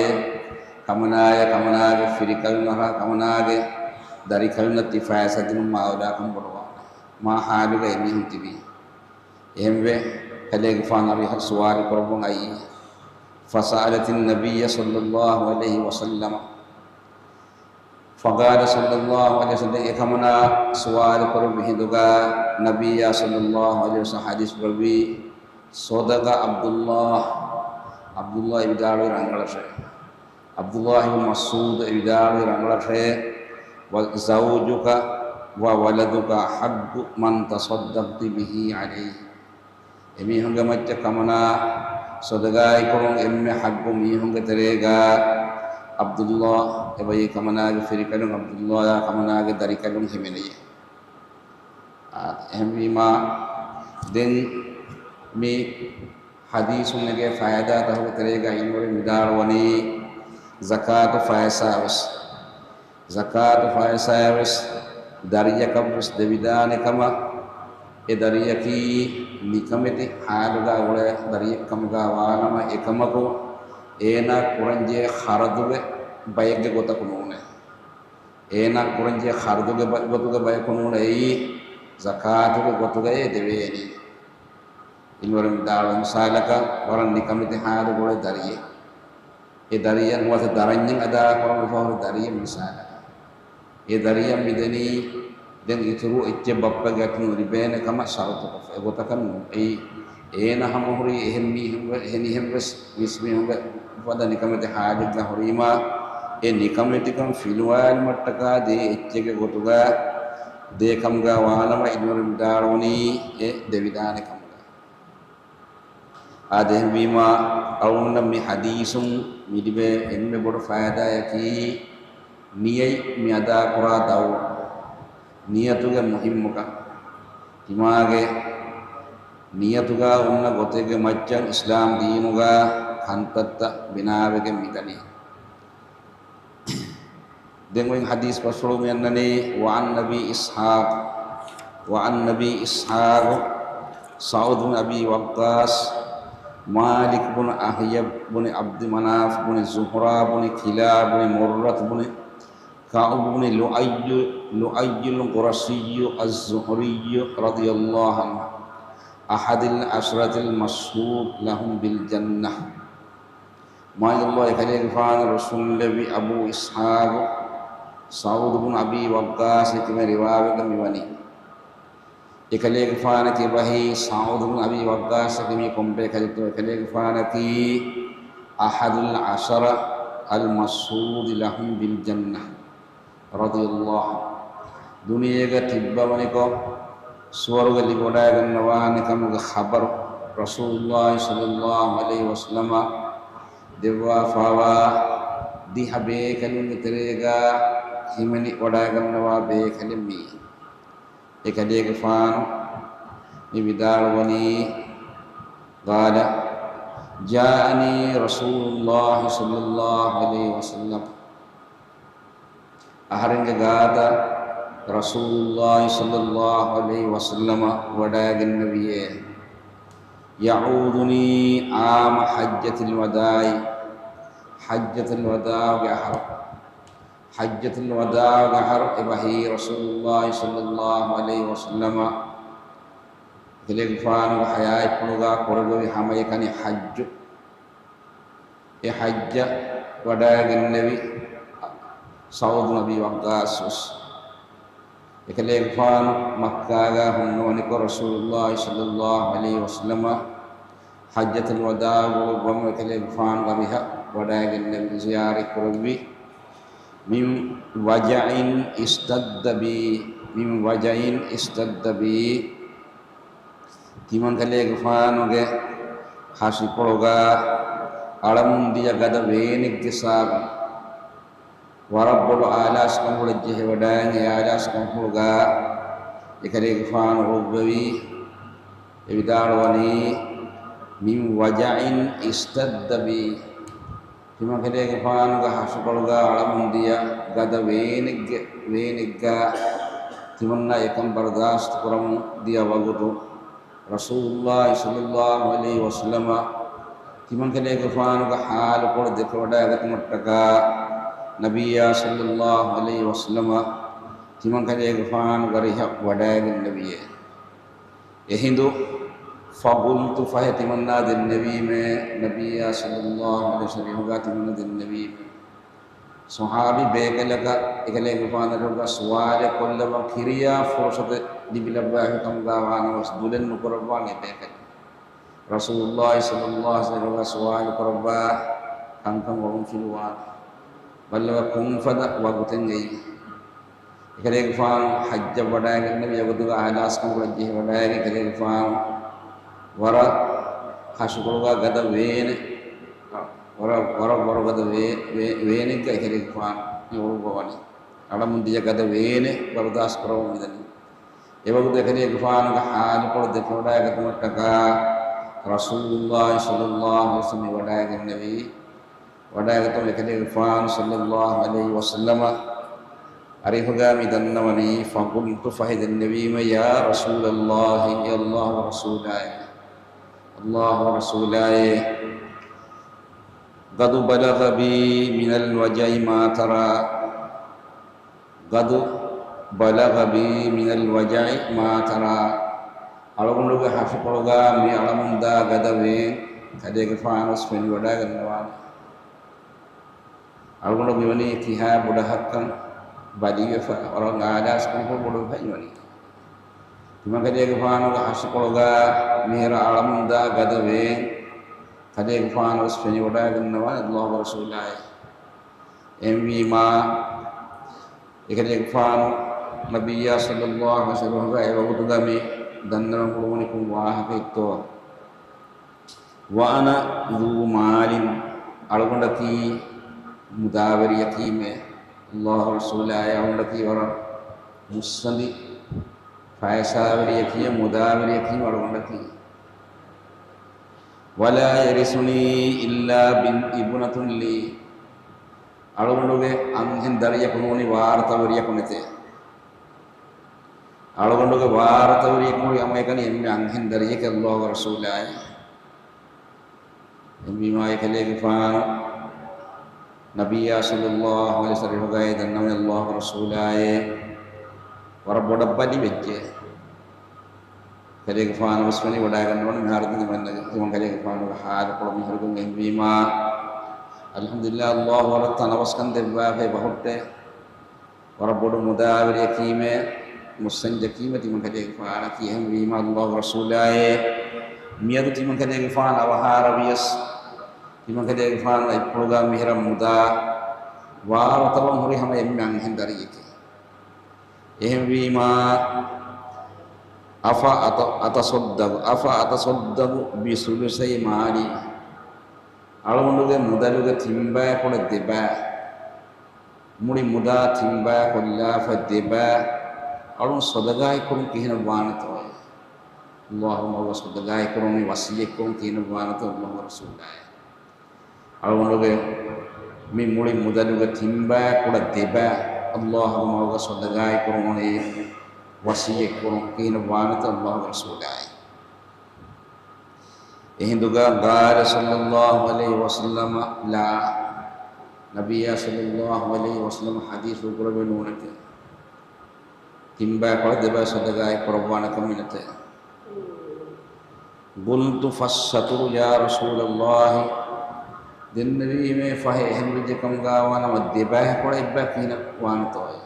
ކަމަނާޔަށް ކަމަނާގެ ފިރިކަލުންނަށާ ކަމަނާގެ ދަރިކަލުންނަށް ތި ފައިސާ ދިނުން މާ އައުލާކަން ބޮޑުވާނެ. މާ ޙާލުގަ އެމީހުން ތިބީ. އެހެންވެ، ކަލޭގެފާނު އަރިހަށް ސުވާލު ކުރައްވަން އައީ. فسألت النبي صلى الله عليه وسلم. فقال صلى الله عليه وسلم، އެކަމަނާ ސުވާލު ކުރު މިހިނދުގަ ނަބިއްޔާ ޞައްލަﷲ ޢަލައިހި ވަސައްލަމަ ޙަދީޘް ކުރެއްވީ، صدق عبد الله، ޢަބްދުﷲ ވިދާޅުވި ރަނގަޅަށޭ. ޢަބްދުﷲ އިބްނު މަސްޢޫދު ވިދާޅުވި ރަނގަޅަށޭ، وزوجك وولدك أحق من تصدقت به عليه. އެމީހުންގެ މައްޗަށް ކަމަނާ ޞަދަޤާތް ކުރުން އެންމެ ޙައްޤު މީހުންގެ ތެރޭގަ ޢަބްދުﷲ އެބައި ކަމަނާގެ ފިރިކަލުން ޢަބްދުﷲ އާ ކަމަނާގެ ދަރިކަލުން ހިމެނެޔޭ. އާ، އެހެންވީމާ، ދެން މި ޙަދީޘުން ނެގޭ ފައިދާތަކުގެ ތެރޭގަ އިންވަރި ވިދާޅުވަނީ، ޒަކާތު ފައިސާވެސް، ޒަކާތު ފައިސާވެސް ދަރިޔަކަށްވެސް ދެވިދާނެ ކަމަށް، އެ ދަރިޔަކީ ނިކަމެތި ޙާލުގަ އުޅޭ ދަރިއެއް ކަމުގަ ވާނަމަ، އެކަމަކު އޭނާ ކުރަންޖެހޭ ޚަރަދުގެ ބައެއްގެ ގޮތަކު ނޫނޭ. އޭނާ ކުރަންޖެހޭ ޚަރަދުގެ ބަ-، ގޮތުގެ ބަޔަކު ނޫނޭ، އެއީ ޒަކާތުގެ ގޮތުގައޭ ދެވޭނީ. އިންވަރު ވިދާޅުވި މިސާލަކަށް، ވަރަށް ނިކަމެތި ޙާލުގަ އުޅޭ ދަރިއެއް. އެ ދަރިއަށް ނުވަތަ ދަރަންޏެއް އަދާކުރަމުން ފަހުރި ދަރިއެއް މިސާލަކަށް. އެ ދަރިއަށް މިދެނީ ދެން އިތުރު އެއްޗެއް ބައްޕަގެ އަތުން ލިބޭނެ ކަމަށް ޝަރުތުކޮށްފަ. އެގޮތަކަށް ނޫން. އެއީ އޭނަ ހަމަހުރީ އެހެން މީހެއް ވެ-، އެހެނިހެން ވެސް މިސް މީހުންގެ ފަދަ ނިކަމެތި ޙާލެއްގަ ހުރީމާ، އެ ނިކަމެތިކަން ފިލުވާލުމަށްޓަކާ ދޭ އެއްޗެއްގެ ގޮތުގަ ދޭ ކަމުގަ ވާނަމަ، އިންވަރު ވިދާޅުވަނީ އެ ދެވިދާނެ ކަމުގަ. އާދެ، އެހެންވީމާ، އަޅުގަނޑަށް މި ޙަދީޘުން މި ލިބޭ އެންމެ ބޮޑު ފައިދާއަކީ، ނިޔަތް މި އަދާކުރާ ދައުރު، ނިޔަތުގެ މުހިއްމުކަން. ތިމާގެ ނިޔަތުގަ އޮންނަ ގޮތެއްގެ މައްޗަށް އިސްލާމް ދީނުގަ ކަންތައްތައް ބިނާވެގެން މިދަނީ. ދެން އޮތް ޙަދީޘް ބަސްފުޅު މި އަންނަނީ، وعن أبي إسحاق، وعن أبي إسحاق سعد بن أبي وقاص مالك بن أهيب بن عبد مناف بن زهرة بن كلاب بن مرة بن كعب بن لؤي، لؤي القرشي الزهري رضي الله عنه، أحد العشرة المشهود لهم بالجنة. މާތް ﷲ އެކަލޭގެފާނަށް ރުއްސުންލެއްވި އަބޫ އިސްޙާޤު ސަޢުދު ބުނު އަބީ ވައްޤާޞް ކިބަ ރިވާވެގެން މިވަނީ. އެކަލޭގެފާނަށް ކިބަހީ ސަޢުދު ބުނު އަބީ ވައްޤާޞް ކިބަހީ ކޮންބޭކަލެއްތޯ، އެކަލޭގެފާނަކީ أحد العشرة المشهود لهم بالجنة. ރަޟިޔަﷲ ޢަންހު. ދުނިޔޭގަ ތިއްބަވަނިކޮށް، ސުވަރުގެ ލިބިވަޑައިގަންނަވާނެ ކަމުގެ ޚަބަރު ރަސޫލުﷲ ޞައްލަﷲ ޢަލައިހި ވަސައްލަމަ ދެއްވާފަވާ ދިހަ ބޭކަލުންގެ ތެރޭގަ ހިމެނި ވަޑައިގަންނަވާ ބޭކަލެއް މިއީ. އެކަލޭގެފާނު މި ވިދާޅުވަނީ، قال، جاءني رسول الله صلى الله عليه وسلم. އަހަރެންގެ ގާތަށް ރަސޫލުﷲ ޞައްލަﷲ ޢަލައިހި ވަސައްލަމަ ވަޑައިގެންނެވިއޭ. يعودني عام حجة الوداع. ޙައްޖަތުލް ވަދާޢުގެ އަހަރު. ޙައްޖަތުލް ވަދާޢުގެ އަހަރު އެބަހީ ރަސޫލުﷲ ޞައްލަﷲ ޢަލައިހި ވަސައްލަމަ އެކަލޭގެފާނުގެ ޙަޔާތްޕުޅުގަ ކުރެވި ހަމައެކަނި ޙައްޖު. އެ ޙައްޖަށް ވަޑައިގެންނެވި ސަޢުދު ބުނު އަބީ ވައްޤާޞް ވެސް. އެކަލޭގެފާނު މައްކާގަ ހުންނަވަނިކޮށް، ރަސޫލުﷲ ޞައްލަﷲ ޢަލައިހި ވަސައްލަމަ ޙައްޖަތުލް ވަދާޢުގަ އުޅުއްވަމުން އެކަލޭގެފާނު އަރިހަށް ވަޑައިގެންނެވި ޒިޔާރަތް ކުރެއްވި. من وجع اشتد بي، من وجع اشتد بي. ތިމަންކަލޭގެފާނުގެ ހަށިކޮޅުގަ އަޅަމުންދިޔަ ގަދަ ވޭނެއްގެ ސަބަބުން ވަރަށް ބޮޑު އާލާސްކަން ހުޅައްޖެހިވަޑައިގެން، އެ އާލާސްކަން ހުޅުގަ އެކަލޭގެފާނު އުޅުއްވެވި. އެ ވިދާޅުވަނީ، من وجع اشتد بي. ތިމަންކަލޭގެފާނުގެ ހަށިކޮޅުގަ އަޅަމުންދިޔަ ގަދަ ވޭނެއްގެ، ވޭނެއްގަ ތިމަންނަ އެކަން ބަރުދާސްތު ކުރަމުން ދިޔަ ވަގުތު، ރަސޫލުﷲ ޞައްލަﷲ ޢަލައިހި ވަސައްލަމަ ތިމަންކަލޭގެފާނުގެ ޙާލުކޮޅު ދެކެވަޑައިގަތުމަށްޓަކާ، ނަބިއްޔާ ޞައްލަﷲ ޢަލައިހި ވަސައްލަމަ ތިމަންކަލޭގެފާނުގެ އަރިހަށް ވަޑައިގެންނެވިއޭ. އެހިނދު، فقلت، ފަހެ ތިމަންނަ ދެންނެވީމޭ، ނަބިއްޔާ ޞައްލަﷲ ޢަލައިހި ވަސައްލަމަ ތިމަންނަ ދެންނެވީމޭ. ޞަޙާބީ ބޭކަލަކަށް އެކަލޭގެފާނަށް ސުވާލެއް ކޮށްލަވަން ކިރިޔާ ފުރުޞަތެއް ލިބިލައްވާފި ކަމުގަ ވާނަމަވެސް، ދުލެއް ނުކުރައްވާނެ ބޭކަލެއް. ރަސޫލުﷲ ޞައްލަﷲ ޢަލައިހި ވަސައްލަމަ ސުވާލު ކުރައްވާ ކަންކަން އޮޅުންފިލުވާނެ. ބައްލަވާ ކޮންފަދަ ވަގުތެއް އެއީ. އެކަލޭގެފާނު ޙައްޖަށް ވަޑައިގެންނެވި ވަގުތުގަ އާލާސްކަން ހުޅައްޖެހި ވަޑައިގެން އެކަލޭގެފާނު ވަރަށް ހަށިކޮޅުގަ ގަދަ ވޭނެ، ވަރަށް، ވަރަށް، ވަރަށް ގަދަ ވޭ-، ވޭ-، ވޭނެއްގަ އެކަލޭގެފާނު މި އުޅުއްވަވަނީ. އަޅަމުން ދިޔަ ގަދަ ވޭނެ ބަރުދާސްތު ކުރަމުން މިދަނީ. އެވަގުތު އެކަލޭގެފާނުގެ ޙާލުކޮޅު ދެކެވަޑައިގަތުމަށްޓަކާ ރަސޫލުﷲ ޞައްލަﷲ ޢަލައިހި ވަސައްލަމަ ވަޑައިގެންނެވީ. ވަޑައިގަތުމަށް އެކަލޭގެފާނު ޞައްލަﷲ ޢަލައިހި ވަސައްލަމަ އަރިހުގަ މި ދަންނަވަނީ، فقلت، ފަހެ ދެންނެވީމަ، يا رسول الله، އެ ﷲ ގެ ރަސޫލާއޭ، ﷲ ގެ ރަސޫލާއޭ، قد بلغ بي من الوجع ما ترى، قد بلغ بي من الوجع ما ترى، އަޅުގަނޑުގެ ހަށިކޮޅުގަ މި އަޅަމުންދާ ގަދަ ވޭން ކަލޭގެފާނުވެސް ފެނިވަޑައިގަންނަވާނެ. އަޅުގަނޑު މިވަނީ ކިހާ ބޮޑަށް ހައްކަން ބަލިވެފަ، ވަރަށް އާލާސްކަން ބޮޑުވެފައި ވަނީ. ތިމަންކަލޭގެފާނުގެ ހަށިކޮޅުގަ މިހިރަ އަޅަމުންދާ ގަދަ ވޭން ކަލޭގެފާނުވެސް ފެނިވަޑައިގަންނަވާނެ ﷲ ގެ ރަސޫލާއޭ. އެހެންވީމާ، އެކަލޭގެފާނު ނަބިއްޔާ ޞައްލަﷲ ޢަލައިހި ވަސައްލަމަ އެ ވަގުތުގަ މި ދަންނަވަން އުޅުވަނީ ކޮން ވާހަކައެއްތޯ؟ وأنا ذو مال، އަޅުގަނޑަކީ މުދާވެރިޔަކީމޭ. ﷲ ގެ ރަސޫލާއޭ، އަޅުގަނޑަކީ ވަރަށް މުއްސަނދި ފައިސާވެރިޔަކީ، މުދާވެރިޔަކީ އަޅުގަނޑަކީ. ولا يرثني إلا ابنة لي، އަޅުގަނޑުގެ އަންހެން ދަރިޔަކު ނޫނީ ވާރަތަވެރިޔަކު ނެތޭ. އަޅުގަނޑުގެ ވާރަތަވެރިޔަކު ނޫނީ ހަމައެކަނި އެންމެ އަންހެން ދަރިޔަކީ ﷲ ގެ ރަސޫލާއޭ. އެހެންވީމާ އެކަލޭގެފާނު ނަބިއްޔާ ޞައްލަﷲ ޢަލައިހި ވަސައްލަމަ އަރިހުގައި ދަންނަވަނީ ﷲ ގެ ރަސޫލާއޭ، ވަރަށް ބޮޑަށް ބަލިވެއްޖެ. ކަލޭގެފާނުވެސް ފެނިވަޑައިގަންނަވަނީ މިހާރު ތިމަން، ތިމަންކަލޭގެފާނުގެ ޙާލުކޮޅު މިހާރު އެހެންވީމާ، އަލްޙަމްދުލިއްލާހް، ﷲ ވަރަށް ތަނަވަސްކަން ދެއްވާފައި ބަހުއްޓޭ. ވަރަށް ބޮޑު މުދާވެރިޔަކީމޭ، މުއްސަންޖަކީމޭ ތިމަންކަލޭގެފާނަކީ. އެހެންވީމާ ﷲ ގެ ރަސޫލާއޭ، މިއަދު ތިމަންކަލޭގެފާނު އަވަހާރަވިޔަސް، ތިމަންކަލޭގެފާނު އަތްޕުޅުގަ މިހިރަ މުދާ ވާރުތަވަން ހުރި ހަމަ އެންމެ އަންހެން ދަރިޔަކީ. އެހެންވީމާ، أفأت-، أتصدق، أفأتصدق بثلث مالي، އަޅުގަނޑުގެ މުދަލުގެ ތިންބައިކުޅަ ދެބައި، މުޅި މުދާ ތިންބައި ކޮށްލާފަ ދެބައި އަޅުން ޞަދަގާތްކުރުން ކިހިނެއް ވާނެތޯއޭ؟ ﷲ ގެ މަގުގަ ޞަދަގާތްކުރުން މި ވަޞިއްޔަތްކުރުން ކިހިނެއް ވާނެތޯ ﷲ ގެ ރަސޫލާއޭ؟ އަޅުގަނޑުގެ މި މުޅި މުދަލުގެ ތިންބައިކުޅަ ދެބައި ﷲ ގެ މަގުގަ ޞަދަގާތްކުރުން އޮންނަނީ ވަޞިއްޔަތްކުރުން ކިހިނެއް ވާނެތޯ ﷲ ގެ ރަސޫލާއޭ؟ އެހިނދުގަ قال صلى الله عليه وسلم لا، ނަބިއްޔާ ޞައްލަﷲ ޢަލައިހި ވަސައްލަމަ ޙަދީޘް ކުރެއްވި ނޫނެކޭ. ތިންބައިކުޅަ ދެބައި ޞަދަގާތް ކުރައްވާނެ ކަމެއް ނެތޭ. قلت فالشطر يا رسول الله، ދެންނެވީމޭ ފަހެ އެހެން ވެއްޖެ ކަމުގަ ވާނަމަ ދެބައިކުޅަ އެއްބައި ކިހިނެއް ވާނެތޯއޭ؟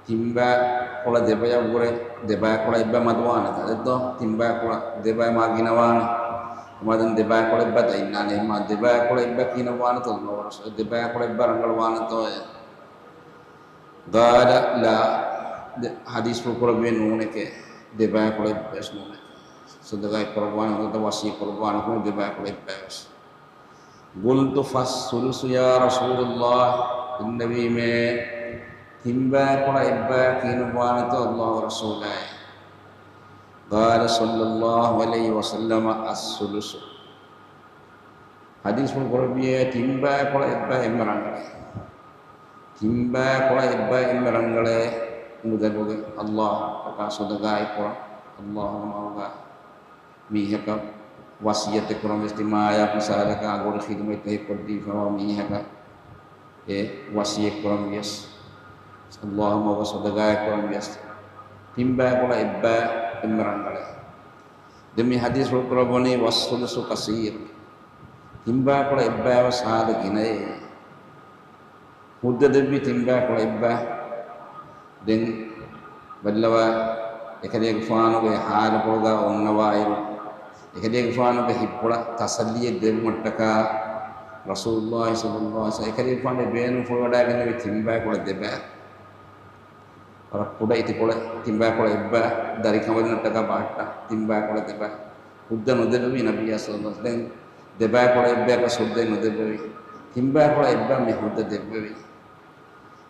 ތިންބައިކުޅަ ދެބަޔަށްވުރެ ދެބައިކުޅަ އެއްބައި މަދުވާނެތަ؟ ދެއްދޯ، ތިންބައިކުޅަ ދެބައި މާ ގިނަވާނެ. އެމާ ދެން ދެބައިކުޅަ އެއްބައި ދައިންނާނެ. އެމާ ދެބައިކުޅަ އެއްބައި ކިހިނެއް ވާނެތޯ؟ ދެބައިކުޅަ އެއްބައި ރަނގަޅު ވާނެތޯއޭ؟ قال لا، ދެ-، ޙަދީޘްފުޅު ކުރެއްވި ނޫނެކޭ. ދެބައިކުޅަ އެއްބައިވެސް ނޫނެކޭ. ޞަދަގާތް ކުރައްވާނެ ހުންނަތަ ވަޞިއްޔަތް ކުރައްވާނެ ކުރު ދެބައިކުޅަ އެއްބައިވެސް. قلت فالثلث يا رسول الله، ދެންނެވީމޭ ތިންބައިކުޅަ އެއްބައި ކިހިނެއް ވާނެތޯ ﷲ ގެ ރަސޫލާއޭ؟ قال صلى الله عليه وسلم الثلث. ޙަދީޘްފުޅު ކުރެއްވިއޭ ތިންބައިކުޅަ އެއްބައި އެންމެ ރަނގަޅޭ. ތިންބައިކުޅަ އެއްބައި އެންމެ ރަނގަޅޭ މުދަލުގެ ﷲ އަކާ ޞަދަގާތް ކުރަން. ﷲ ގެ މަގުގަ މީހަކަށް ވަޞިއްޔަތެއް ކުރަން ވިޔަސް ތިމާޔާ މިސާލަކަށް އަގުރި ޚިދުމަތްތައް ކޮށްދީފައިވާ މީހަކަށް އެ ވަޞިއްޔަތް ކުރަން ވިޔަސް، ﷲ ގެ މަގުގަ ޞަދަގާތް ކުރަން ވިޔަސް، ތިންބައިކުޅަ އެއްބައި އެންމެ ރަނގަޅޭ. ދެން މި ޙަދީޘް ފުޅު ކުރައްވަނީ والثلث كثير. ތިންބައިކުޅަ އެއްބައިވެސް ހާދަ ގިނައޭ. ހުއްދަ ދެއްވި ތިންބައިކުޅަ އެއްބައި. ދެން ބައްލަވާ، އެކަލޭގެފާނުގެ ޙާލުކޮޅުގަ އޮންނަވާއިރު، އެކަލޭގެފާނުގެ ހިތްޕުޅަށް ތަސައްލީއެއް ދެއްވުމަށްޓަކާ، ރަސޫލުﷲ ޞައްލަﷲ ޢަލައިހި ވަސައްލަމަ އެކަލޭގެފާނު އެ ބޭނުން ފުރިވަޑައިގެންނެވި ތިންބައިކުޅަ ދެބައި. ވަރަށް ކުޑަ އިތިކޮޅެއް، ތިންބައިކުޅަ އެއްބައި، ދަރިކަނބަލުންނަށްޓަކާ ބަހައްޓާ ތިންބައިކުޅަ ދެބައި. ހުއްދަ ނުދެއްވެވި ނަބިއްޔާ ޞައްލަﷲ ޢަލައިހި ވަސައްލަމަ. ދެން ދެބައިކުޅަ އެއްބަޔަކަށް ހުއްދައެއް ނުދެއްވެވި. ތިންބައިކުޅަ އެއްބައި މި ހުއްދަ ދެއްވެވި.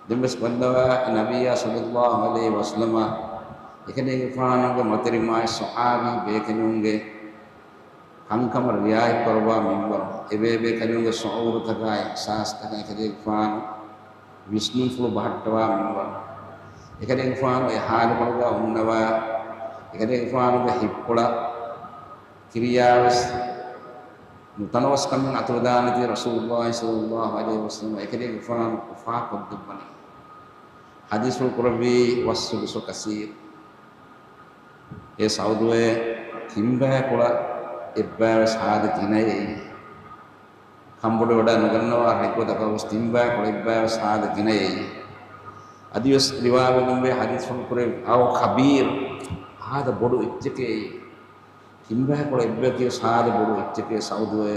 ދެން ވެސް ބައްލަވާ ނަބިއްޔާ ޞައްލަﷲ ޢަލައިހި ވަސައްލަމަ އެކަލޭގެފާނުގެ މަތިރިމާތް ޞަޙާބީ ބޭކަލުންގެ ކަންކަމަށް ރިޢާޔަތް ކުރައްވާ މިންވަރު، އެބޭބޭކަލުންގެ ޝުޢޫރުތަކާއި އިޙްސާސްތަކާއި އެކަލޭގެފާނު ވިސްނުންފުޅު ބަހައްޓަވާ މިންވަރު، އެކަލޭގެފާނު އެ ޙާލުކޮޅުގަ އޮންނަވާ، އެކަލޭގެފާނުގެ ހިތްޕުޅަށް ކިރިޔާވެސް ނުތަނަވަސްކަމެއް އަތުވެދާނެތީ ރަސޫލުﷲ ޞައްލަﷲ ޢަލައިހި ވަސައްލަމަ އެކަލޭގެފާނު އުފާކޮށްދެއްވަނީ. ޙަދީޘްފުޅު ކުރެއްވީ ވައްސުދުސު ކަސީރު. އޭ ސަޢުދުއޭ، ތިންބައިކުޅަ އެއްބައިވެސް ހާދަ ގިނައެއް. ކަންބޮޑުވެވަޑައި ނުގަންނަވާ ހެއްގޮތަކަށް ވެސް ތިންބައިކުޅަ އެއްބައިވެސް ހާދަ ގިނައެއް. އަދިވެސް ރިވާވެގެންވޭ ޙަދީޘްފުޅު ކުރެއްވި، އައު ކަބީރު، ހާދަ ބޮޑު އެއްޗެކޭ. ތިންބައިކުޅަ އެއްބަޔަކީ ހާދަ ބޮޑު އެއްޗެކޭ ސަޢުދުއޭ.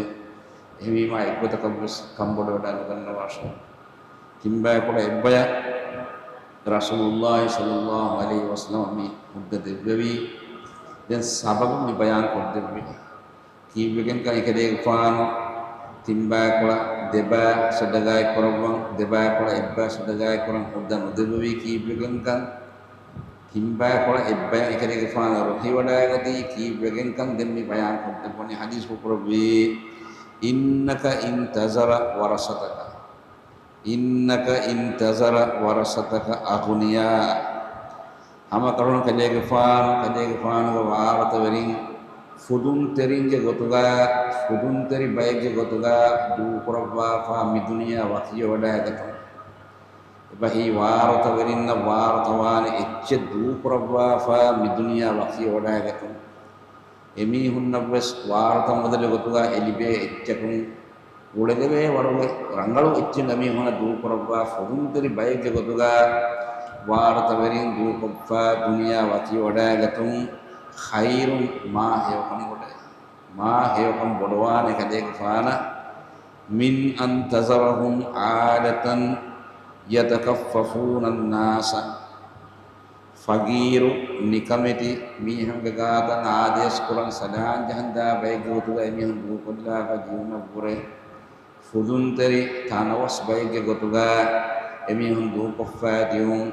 އެހެންވީމާ އެއްގޮތަކަށްވެސް ކަންބޮޑުވެވަޑައި ނުގަންނަވާށޭ. ތިންބައިކުޅަ އެއްބަޔަށް ރަސޫލުﷲ ޞައްލަﷲ ޢަލައިހި ވަސައްލަމަ މި ހުއްދަ ދެއްވެވީ. ދެން ސަބަބު މި ބަޔާން ކޮށްދެއްވި. ކީއްވެގެންކަން އެކަލޭގެފާނު ތިންބައިކުޅަ ދެބައި ޞަދަގާތް ކުރައްވަން، ދެބައިކުޅަ އެއްބައި ޞަދަގާތް ކުރަން ހުއްދަ ނުދެއްވެވީ ކީއްވެގެންކަން؟ ތިންބައިކުޅަ އެއްބަޔަށް އެކަލޭގެފާނު ރުހިވަޑައިގަތީ ކީއްވެގެންކަން ދެން މި ބަޔާން ކޮށްދެއްވަނީ. ޙަދީޘްފުޅު ކުރެއްވީ، إنك إن تذر ورثتك، إنك إن تذر ورثتك أغنياء. ހަމަކަށަވަރުން ކަލޭގެފާނު، ކަލޭގެފާނުގެ ވާރުތަވެރިން ފުދުންތެރިންގެ ގޮތުގަ، ފުދުންތެރި ބައެއްގެ ގޮތުގަ ދޫކުރައްވާފާ މި ދުނިޔެއަށް ވަކިވެވަޑައިގަތުން. އެބަހީ ވާރުތަވެރިންނަށް ވާރުތަވާނެ އެއްޗެއް ދޫކުރައްވާފާ މި ދުނިޔެއަށް ވަކިވެވަޑައިގަތުން. އެމީހުންނަށްވެސް ވާރުތަ މުދަލެއް ގޮތުގަ އެ ލިބޭ އެއްޗަކުން އުޅެދެވޭ ވަރުގެ ރަނގަޅު އެއްޗެއް އެމީހުންނަށް ދޫކުރައްވާ، ފުދުންތެރި ބައެއްގެ ގޮތުގަ ވާރުތަވެރިން ދޫކޮށްފަ ދުނިޔެއަށް ވަކިވެވަޑައިގަތުން ޚައިރުން މާ ހެޔޮކަން ބޮޑޭ. މާ ހެޔޮކަން ބޮޑުވާނެ ކަލޭގެފާނަށް، من أن تذرهم عالة يتكففون الناس. ފަގީރު، ނިކަމެތި މީހުންގެ ގާތަށް އާދޭސް ކުރަން ސަލާން ޖަހަންދާ ބައެއްގެ ގޮތުގަ އެމީހުން ދޫކޮށްލާފަ ދިޔުމަށްވުރެ، ފުދުންތެރި ތަނަވަސް ބައެއްގެ ގޮތުގަ އެމީހުން ދޫކޮށްފަ ދިޔުން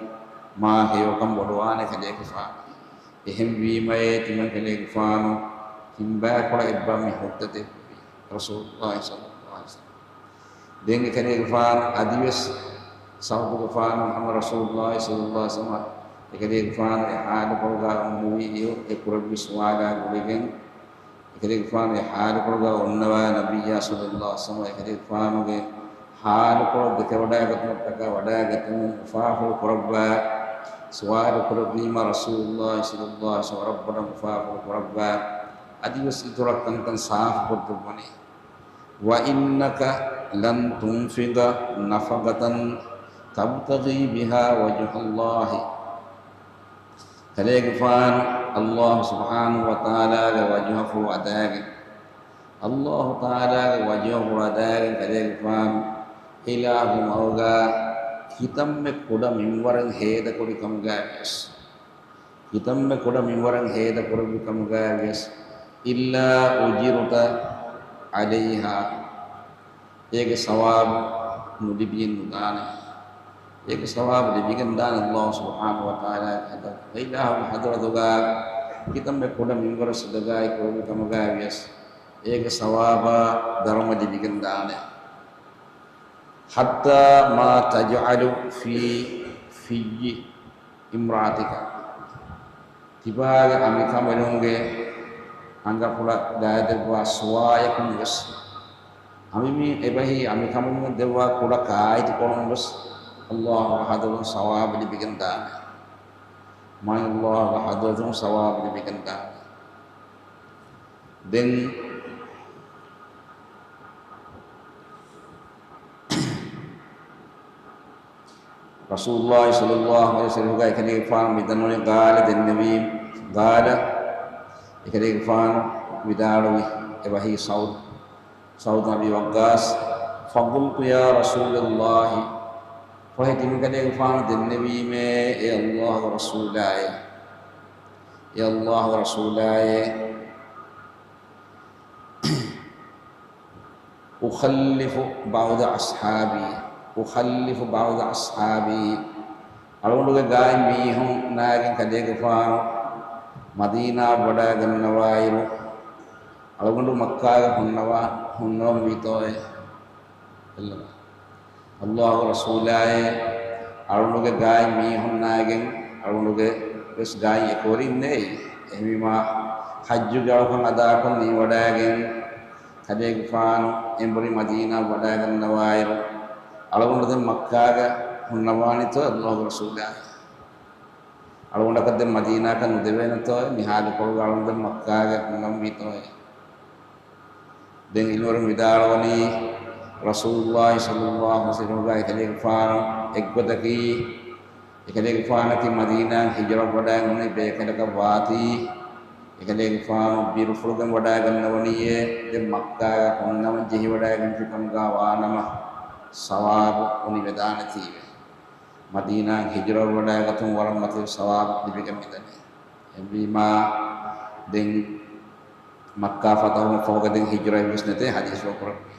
މާ ހެޔޮކަން ބޮޑުވާނެ ކަލޭގެފާނު. އެހެންވީމައޭ ތިމަން ކަލޭގެފާނު ތިންބައިކުޅަ އެއްބަ މި ހުއްދަ ދެއްވީ ރަސޫލުﷲ ޞައްލަﷲ ޢަލައިހި ވަސައްލަމަ. ދެން އެކަލޭގެފާނު އަދިވެސް ސަޢުދުގެފާނު ހަމަ ރަސޫލުﷲ ޞައްލަﷲ ޢަލައިހި ވަސައްލަމަ އެކަލޭގެފާނު އެ ޙާލުކޮޅުގަ އޮންނެވީ އެ ކުރެއްވި ސުވާލާ ގުޅިގެން، އެކަލޭގެފާނު އެ ޙާލުކޮޅުގަ އޮންނަވާ ނަބިއްޔާ ޞައްލަﷲ ޢަލައިހި ވަސައްލަމަ އެކަލޭގެފާނުގެ ޙާލުކޮޅު ދެކެވަޑައިގަތުމަށްޓަކާ ވަޑައިގަތުމުން އުފާހުޅު ކުރައްވާ ސުވާލު ކުރެއްވީމަ ރަސޫލުﷲ ޞައްލަﷲ ޢަލައިހި ވަސައްލަމަ ވަރަށް ބޮޑަށް އުފާހުޅު ކުރައްވާ އަދިވެސް އިތުރަށް ކަންކަން ސާފުކޮށްދެއްވަނީ. وإنك لن تنفق نفقة تبتغي بها وجه الله. ކަލޭގެފާނު ﷲ ސުބްޙާނަހޫ ވަތަޢާލާގެ ވަޖްހަފުޅު އަދާގެން، ﷲ ތަޢާލާގެ ވަޖްހަފުޅު އަދާގެން ކަލޭގެފާނު އިލާހު މަގުގަ ކިތަންމެ ކުޑަ މިންވަރެއް ހޭދަކުރި ކަމުގައިވިޔަސް، ކިތަންމެ ކުޑަ މިންވަރެއް ހޭދަކުރެއްވި ކަމުގައިވިޔަސް، إلا أجرت عليها، އޭގެ ސަވާބު ނުލިބިގެން ނުދާނެ. އޭގެ ސަވާބު ލިބިގެން ދާނެ ﷲ ސުބްޙާނަހޫ ވަތަޢާލާގެ ޙަޟްރަތުގަ. އިލާހުގެ ޙަޟްރަތުގަ ކިތަންމެ ކުޑަ މިންވަރެއް ޞަދަޤާތް ކުރެއްވި ކަމުގައިވިޔަސް، އޭގެ ސަވާބާ ދަރުމަ ލިބިގެން ދާނެ. حتى ما تجعل في في امرأتك. ތިބާގެ އަނބިކަނބަލުންގެ އަނގަފުޅަށް ދާދެއްވާ ސުވާޔަކުން ވެސް، އަނބިމީ އެބަހީ އަނބިކަނބަލުން ދެއްވާ ކުޑަ ކާއެތިކޮޅުން ވެސް ﷲ ގެ ޙަޟްރަތުން ސަވާބު ލިބިގެން ދާނެ. މާތް ﷲ ގެ ޙަޟްރަތުން ސަވާބު ލިބިގެން ދާނެ. ދެން ރަސޫލުﷲ ޞައްލަﷲ ޢަލައިހި ވަސައްލަމަ އެކަލޭގެފާނު މިދަންނަވަނީ، ޤާލަ، ދެންނެވީ، ޤާލަ، އެކަލޭގެފާނު ވިދާޅުވި، އެބަހީ ސަޢުދު، ސަޢުދު އަބީ ވައްޤާޞް، فقلت يا رسول الله، ފަހެ ތިމަން ކަލޭގެފާނު ދެންނެވީމޭ، އޭ ﷲ ގެ ރަސޫލާއޭ، އޭ ﷲ ގެ ރަސޫލާއޭ، أخلف بعض أصحابي، أخلف بعض أصحابي، އަޅުގަނޑުގެ ގާތް މީހުންނާގެން ކަލޭގެފާނު މަދީނާ ވަޑައިގަންނަވާއިރު، އަޅުގަނޑު މައްކާގަ ހުންނަވާ، ހުންނަވަން ވީތޯއޭ؟ އެއްލަމާ. އައްލާހު ރަސޫލާއޭ، އަޅުގަނޑުގެ ގާތް މީހުންނާގެން އަޅުގަނޑުގެ ވެސް ގާތް އެކުވެރިން ނެތް. އެހެންވީމާ، ޙައްޖުގެ އަޅުކަން އަދާކޮށް ނިވަޑައިގެން، ކަލޭގެފާނު އެނބުރި މަދީނާ ވަޑައިގަންނަވާއިރު، އަޅުގަނޑު ދެން މައްކާގަ ހުންނަވާނީތޯ އައްލާހު ރަސޫލާއޭ؟ އަޅުގަނޑަކަށް ދެން މަދީނާކަށް ނުދެވޭނެތޯއޭ؟ މި ޙާލުކޮޅުގަ އަޅުގަނޑު ދެން މައްކާގަ ހުންނަންވީތޯއޭ؟ ދެން އިލްމުވެރިން ވިދާޅުވަނީ، ރަސޫލުﷲ ޞައްލަﷲު ޢަލައިހި ވަސައްލަމަގާ އެކަލޭގެފާނު އެއްގޮތަކީ، އެކަލޭގެފާނަކީ މަދީނާއަށް ހިޖުރަ ވަޑައި ހުންނަ ބޭކަލަކަށް ވާތީ، އެކަލޭގެފާނު ބިރުފުޅުގެން ވަޑައިގަންނަވަނީއޭ، ދެން މައްކާގަ ހުންނަވަން ޖެހިވަޑައިގެންފި ކަމުގާ ވާނަމަ، ސަވާބު އުނިވެދާނެތީވެ. މަދީނާއަށް ހިޖުރަ ވަޑައިގަތުން ވަރަށް މަތިވެ ސަވާބު ލިބިގެން މިދަނީ. އެހެންވީމާ، ދެން މައްކާ ފަތަޙުވުން ފަހުގަ ދެން ހިޖުރައެއްވެސް ނެތޭ ޙަދީޘްފުޅު ކުރައްވި.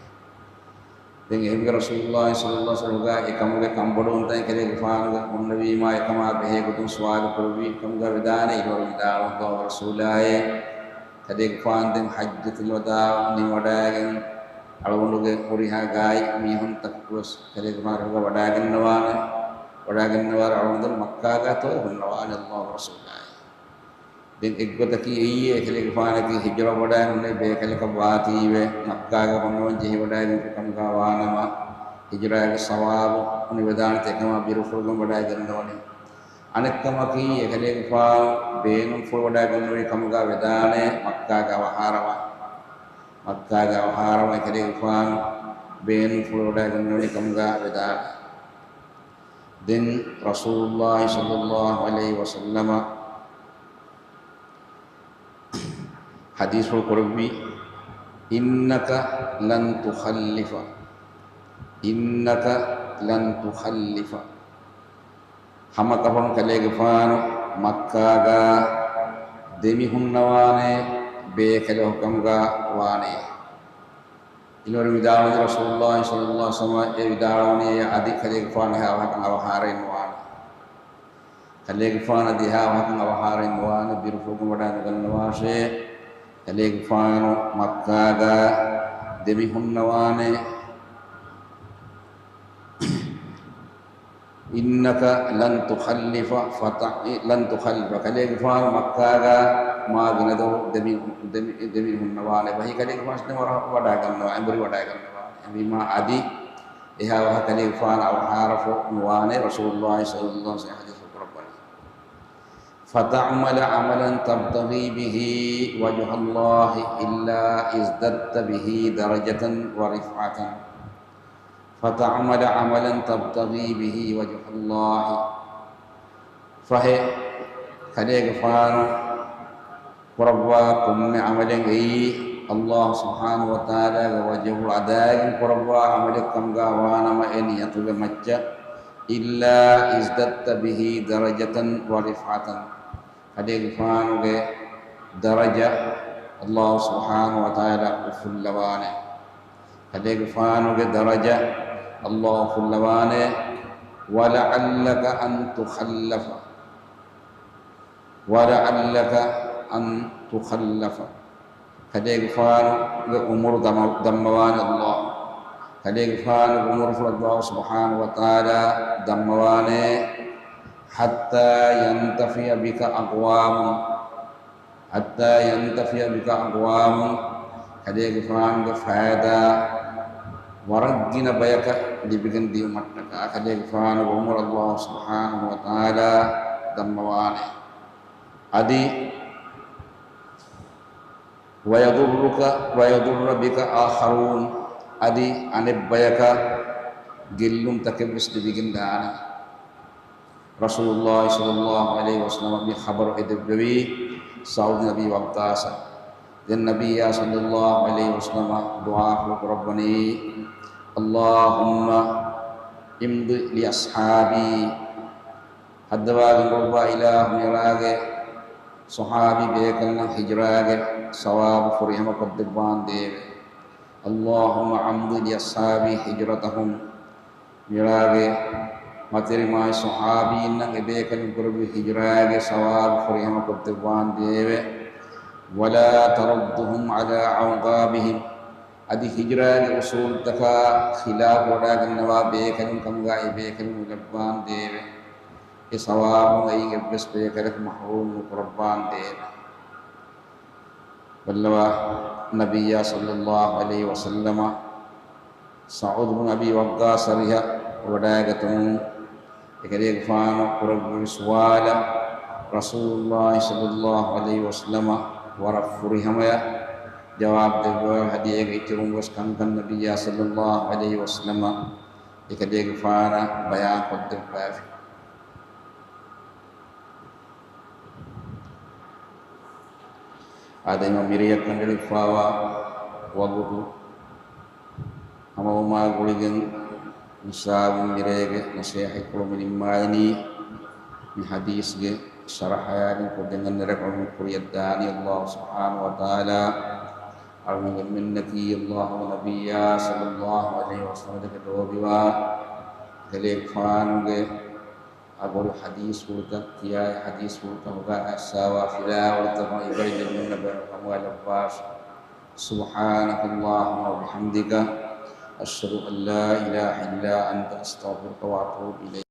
ދެން އެހެންވެ ރަސޫލުﷲ ޞައްލަﷲު ޢަލައިހި ވަސައްލަމަ އެކަމުގެ ކަންބޮޑުވުންތައް އެކަލޭގެފާނުގެ ހުންނެވީމާ، އެކަމާ ބެހޭ ގޮތުން ސުވާލު ކުރެއްވި ކަމުގަ ވެދާނެ، އިލްމުވެރިން ވިދާޅުވަނީ އައްލާހު ރަސޫލާއޭ، ކަލޭގެފާނު ދެން ޙައްޖަތުލް ވަދާޢު ނިވަޑައިގެން، އަޅުގަނޑުގެ ހުރިހާ ގާތް މީހުންތަކުވެސް ކަލޭގެފާނުގެ ވަޑައިގަންނަވާނެ، ވަޑައިގަންނަވާއިރު އަޅުގަނޑު ދެން މައްކާގާތޯ ހުންނަވާނެ އައްލާހު ރަސޫލާއޭ. ދެން އެއްގޮތަކީ އެއީ، އެކަލޭގެފާނަކީ ހިޖުރަ ވަޑައި ހުންނެވި ބޭކަލަކަށް ވާތީވެ، މައްކާގަ ހުންނަވަން ޖެހިވަޑައިގެންފި ކަމުގާ ވާނަމަ، ހިޖުރާގެ ސަވާބު އުނިވެދާނެތީ، އެކަމާ ބިރުފުޅުގެން ވަޑައިގަންނަވަނީ. އަނެއްކަމަކީ، އެކަލޭގެފާނު ބޭނުންފުޅު ވަޑައިގަންނަވަނީ ކަމުގާ ވެދާނެ، މައްކާގެ އަވަހާރަވާން. މައްކާގެ އަވަހާރަވާން އެކަލޭގެފާނު ބޭނުންފުޅު ވަޑައިގަންނަވަނީ ކަމުގާ ވެދާނެ. ދެން ރަސޫލުﷲ ޞައްލަﷲު ޢަލައިހި ވަސައްލަމަ ޙަދީޘްފުޅު ކުރެއްވި، إنك لن تخلف، إنك لن تخلف. ހަމަކަށަވަރުން ކަލޭގެފާނު މައްކާގާ ދެމިހުންނަވާނެ ބޭކަލެއް ކަމުގާ ވާނެ. އިލްމުވެރިން ވިދާޅުވަނީ ރަސޫލުﷲ ޞައްލަﷲު ޢަލައިހި ވަސައްލަމަ އެ ވިދާޅުވަނީ އެ އަދި ކަލޭގެފާނު އެހާ ވަހަކަށް އަވަހާރައެއް ނުވާނެ. ކަލޭގެފާނު އަދި އެހާ ވަހަކަށް އަވަހާރައެއް ނުވާނެ، ބިރުފުޅުގެން ވަޑައި ނުގަންނަވާށޭ. ކަލޭގެފާނު މައްކާގާ ދެމިހުންނަވާނެ. إنك لن تخلف فتع-، لن تخلف. ކަލޭގެފާނު މައްކާގާ މާ ގިނަދޮރު ދެމި-، ދެމި-، ދެމި ހުންނަވާނެ. ވަހީ ކަލޭގެފާނު ވަރަށް ވަޑައިގަންނަވާ، އެނބުރި ވަޑައިގަންނަވާ. އެހެންވީމާ އަދި އެހާ ވަހަކަށް ކަލޭގެފާނު އަވަހާރަފު ނުވާނެ، ރަސޫލުﷲ ޞައްލަﷲު ޢަލައިހި ވަސައްލަމަ ޙަދީޘް ކުރައްވަނީ. فتعمل عملا تبتغي به وجه الله إلا ازددت به درجة ورفعة. فتعمل عملا تبتغي به وجه الله. ފަހެ، ކަލޭގެފާނު ކުރައްވާ ކޮންމެ ޢަމަލެއް އެއީ، އައްލާހު ސުބްޙާނަހު ވަތަޢާލާގެ ވަޖްހު އަދާއިގެން ކުރައްވާ ޢަމަލެއް ކަމުގާ ވާނަމަ، އެ ނިޔަތުގެ މައްޗަށް، إلا ازددت به درجة ورفعة. ކަލޭގެފާނުގެ ދަރަޖަ އައްލާހު ސުބްޙާނަހު ވަތަޢާލާ އުފުއްލަވާނެ. ކަލޭގެފާނުގެ ދަރަޖަ އައްލާހު އުފުއްލަވާނެ. ولعلك أن تخلف. ولعلك أن تخلف. ކަލޭގެފާނުގެ އުމުރު ދަމަ-، ދަންމަވާނެ އައްލާހު. ކަލޭގެފާނުގެ އުމުރުފުޅު އައްލާހު ސުބްޙާނަހު ވަތަޢާލާ ދަންމަވާނެ. حتى ينتفع بك أقوام. حتى ينتفع بك أقوام. ކަލޭގެފާނުގެ ފައިދާ ވަރަށް ގިނަ ބަޔަކަށް ލިބިގެން ދިޔުމަށްޓަކާ، ކަލޭގެފާނުގެ އުމުރު އައްލާހު ސުބްޙާނަހު ވަތަޢާލާ ދަންމަވާނެ. އަދި، ويضرك، ويضر بك آخرون، އަދި އަނެއްބަޔަކަށް ގެއްލުންތަކެއްވެސް ލިބިގެން ދާނެ. ރަސޫލުﷲ ޞައްލަﷲު ޢަލައިހި ވަސައްލަމަ މި ޚަބަރު އެދެއްވެވީ ސަޢުދު ނަބީ ވައްޤާޞަށް. ދެން ނަބިއްޔާ ޞައްލަﷲު ޢަލައިހި ވަސައްލަމަ ދުޢާފުޅު ކުރައްވަނީ، اللهم امض لأصحابي. ހައްދަވާގެން ގޮއްވާ އިލާހު، މިއަޅާގެ ޞަޙާބީ ބޭކަލުންނަށް ހިޖުރާގެ ސަވާބު ފުރިހަމަ ކޮށްދެއްވާނދޭވެ. اللهم امض لأصحابي هجرتهم. މިއަޅާގެ މަތިރިމާތް ޞަޙާބީންނަށް އެބޭކަލުން ކުރެއްވި ހިޖުރާގެ ސަވާބު ފުރިހަމަ ކޮށްދެއްވާނދޭވެ. ولا تردهم على أعقابهم. އަދި ހިޖުރާގެ އުޞޫލުތަކާ ޚިލާފު ވަޑައިގަންނަވާ ބޭކަލުން ކަމުގައި އެބޭކަލުން ނުލައްވާނދޭވެ. އެ ސަވާބުން އެއިން އެއްވެސް ބޭކަލަކު މަޙްރޫމް ނުކުރައްވާނދޭވެ. ބައްލަވާ، ނަބިއްޔާ ޞައްލައްލާހު ޢަލައިހި ވަސައްލަމަ ސަޢުދު ބިން އަބީ ވައްޤާޞް އަރިހަށް ވަޑައިގަތުމުން އެކަލޭގެފާނު ކުރެއްވި ސުވާލަށް ރަސޫލުﷲ ޞައްލައްލާހު ޢަލައިހި ވަސައްލަމަ ވަރަށް ފުރިހަމަޔަށް ޖަވާބު ދެއްވަވާ، ހަދީސްގެ އިތުރުން ވެސް ކަންކަން ނަބިއްޔާ ޞައްލައްލާހު ޢަލައިހި ވަސައްލަމަ އެކަލޭގެފާނަށް ބަޔާން ކޮށްދެއްވާފި. އާދެ، މިރޭއަށް ކަނޑައެޅިފައިވާ ވަގުތު ހަމަވުމާ ގުޅިގެން މިސާބުން މިރޭގެ ނަޞޭޙަތްޕުޅު މި ނިންމާލަނީ. މި ޙަދީޘްގެ ޝަރަޙަ ބަޔާން ކޮށްދޭން އަންނައިރު ކުރިޔަށް ދާނީ ﷲ ސުބްޙާނަހޫ ވަތަޢާލާ. އަޅުގަނޑުމެންނަކީ ﷲ ނަބިއްޔާ ޞައްލައްލާހު ޢަލައިހި ވަސައްލަމަ ދެކެ ލޯބިވާ އެކަލޭގެފާނުގެ އަގުރު ޙަދީޘްފުޅުތައް ކިޔާ، އެ ޙަދީޘްފުޅުތަކުގަ އައްސާވާ ފިލާވަޅުތަކުން އިބަރަތް ލިބުން ބައި ކަމުގަ ލައްވާށި. سبحانك اللهم وبحمدك، أشهد أن لا إله إلا أنت، أستغفرك وأتوب إليك.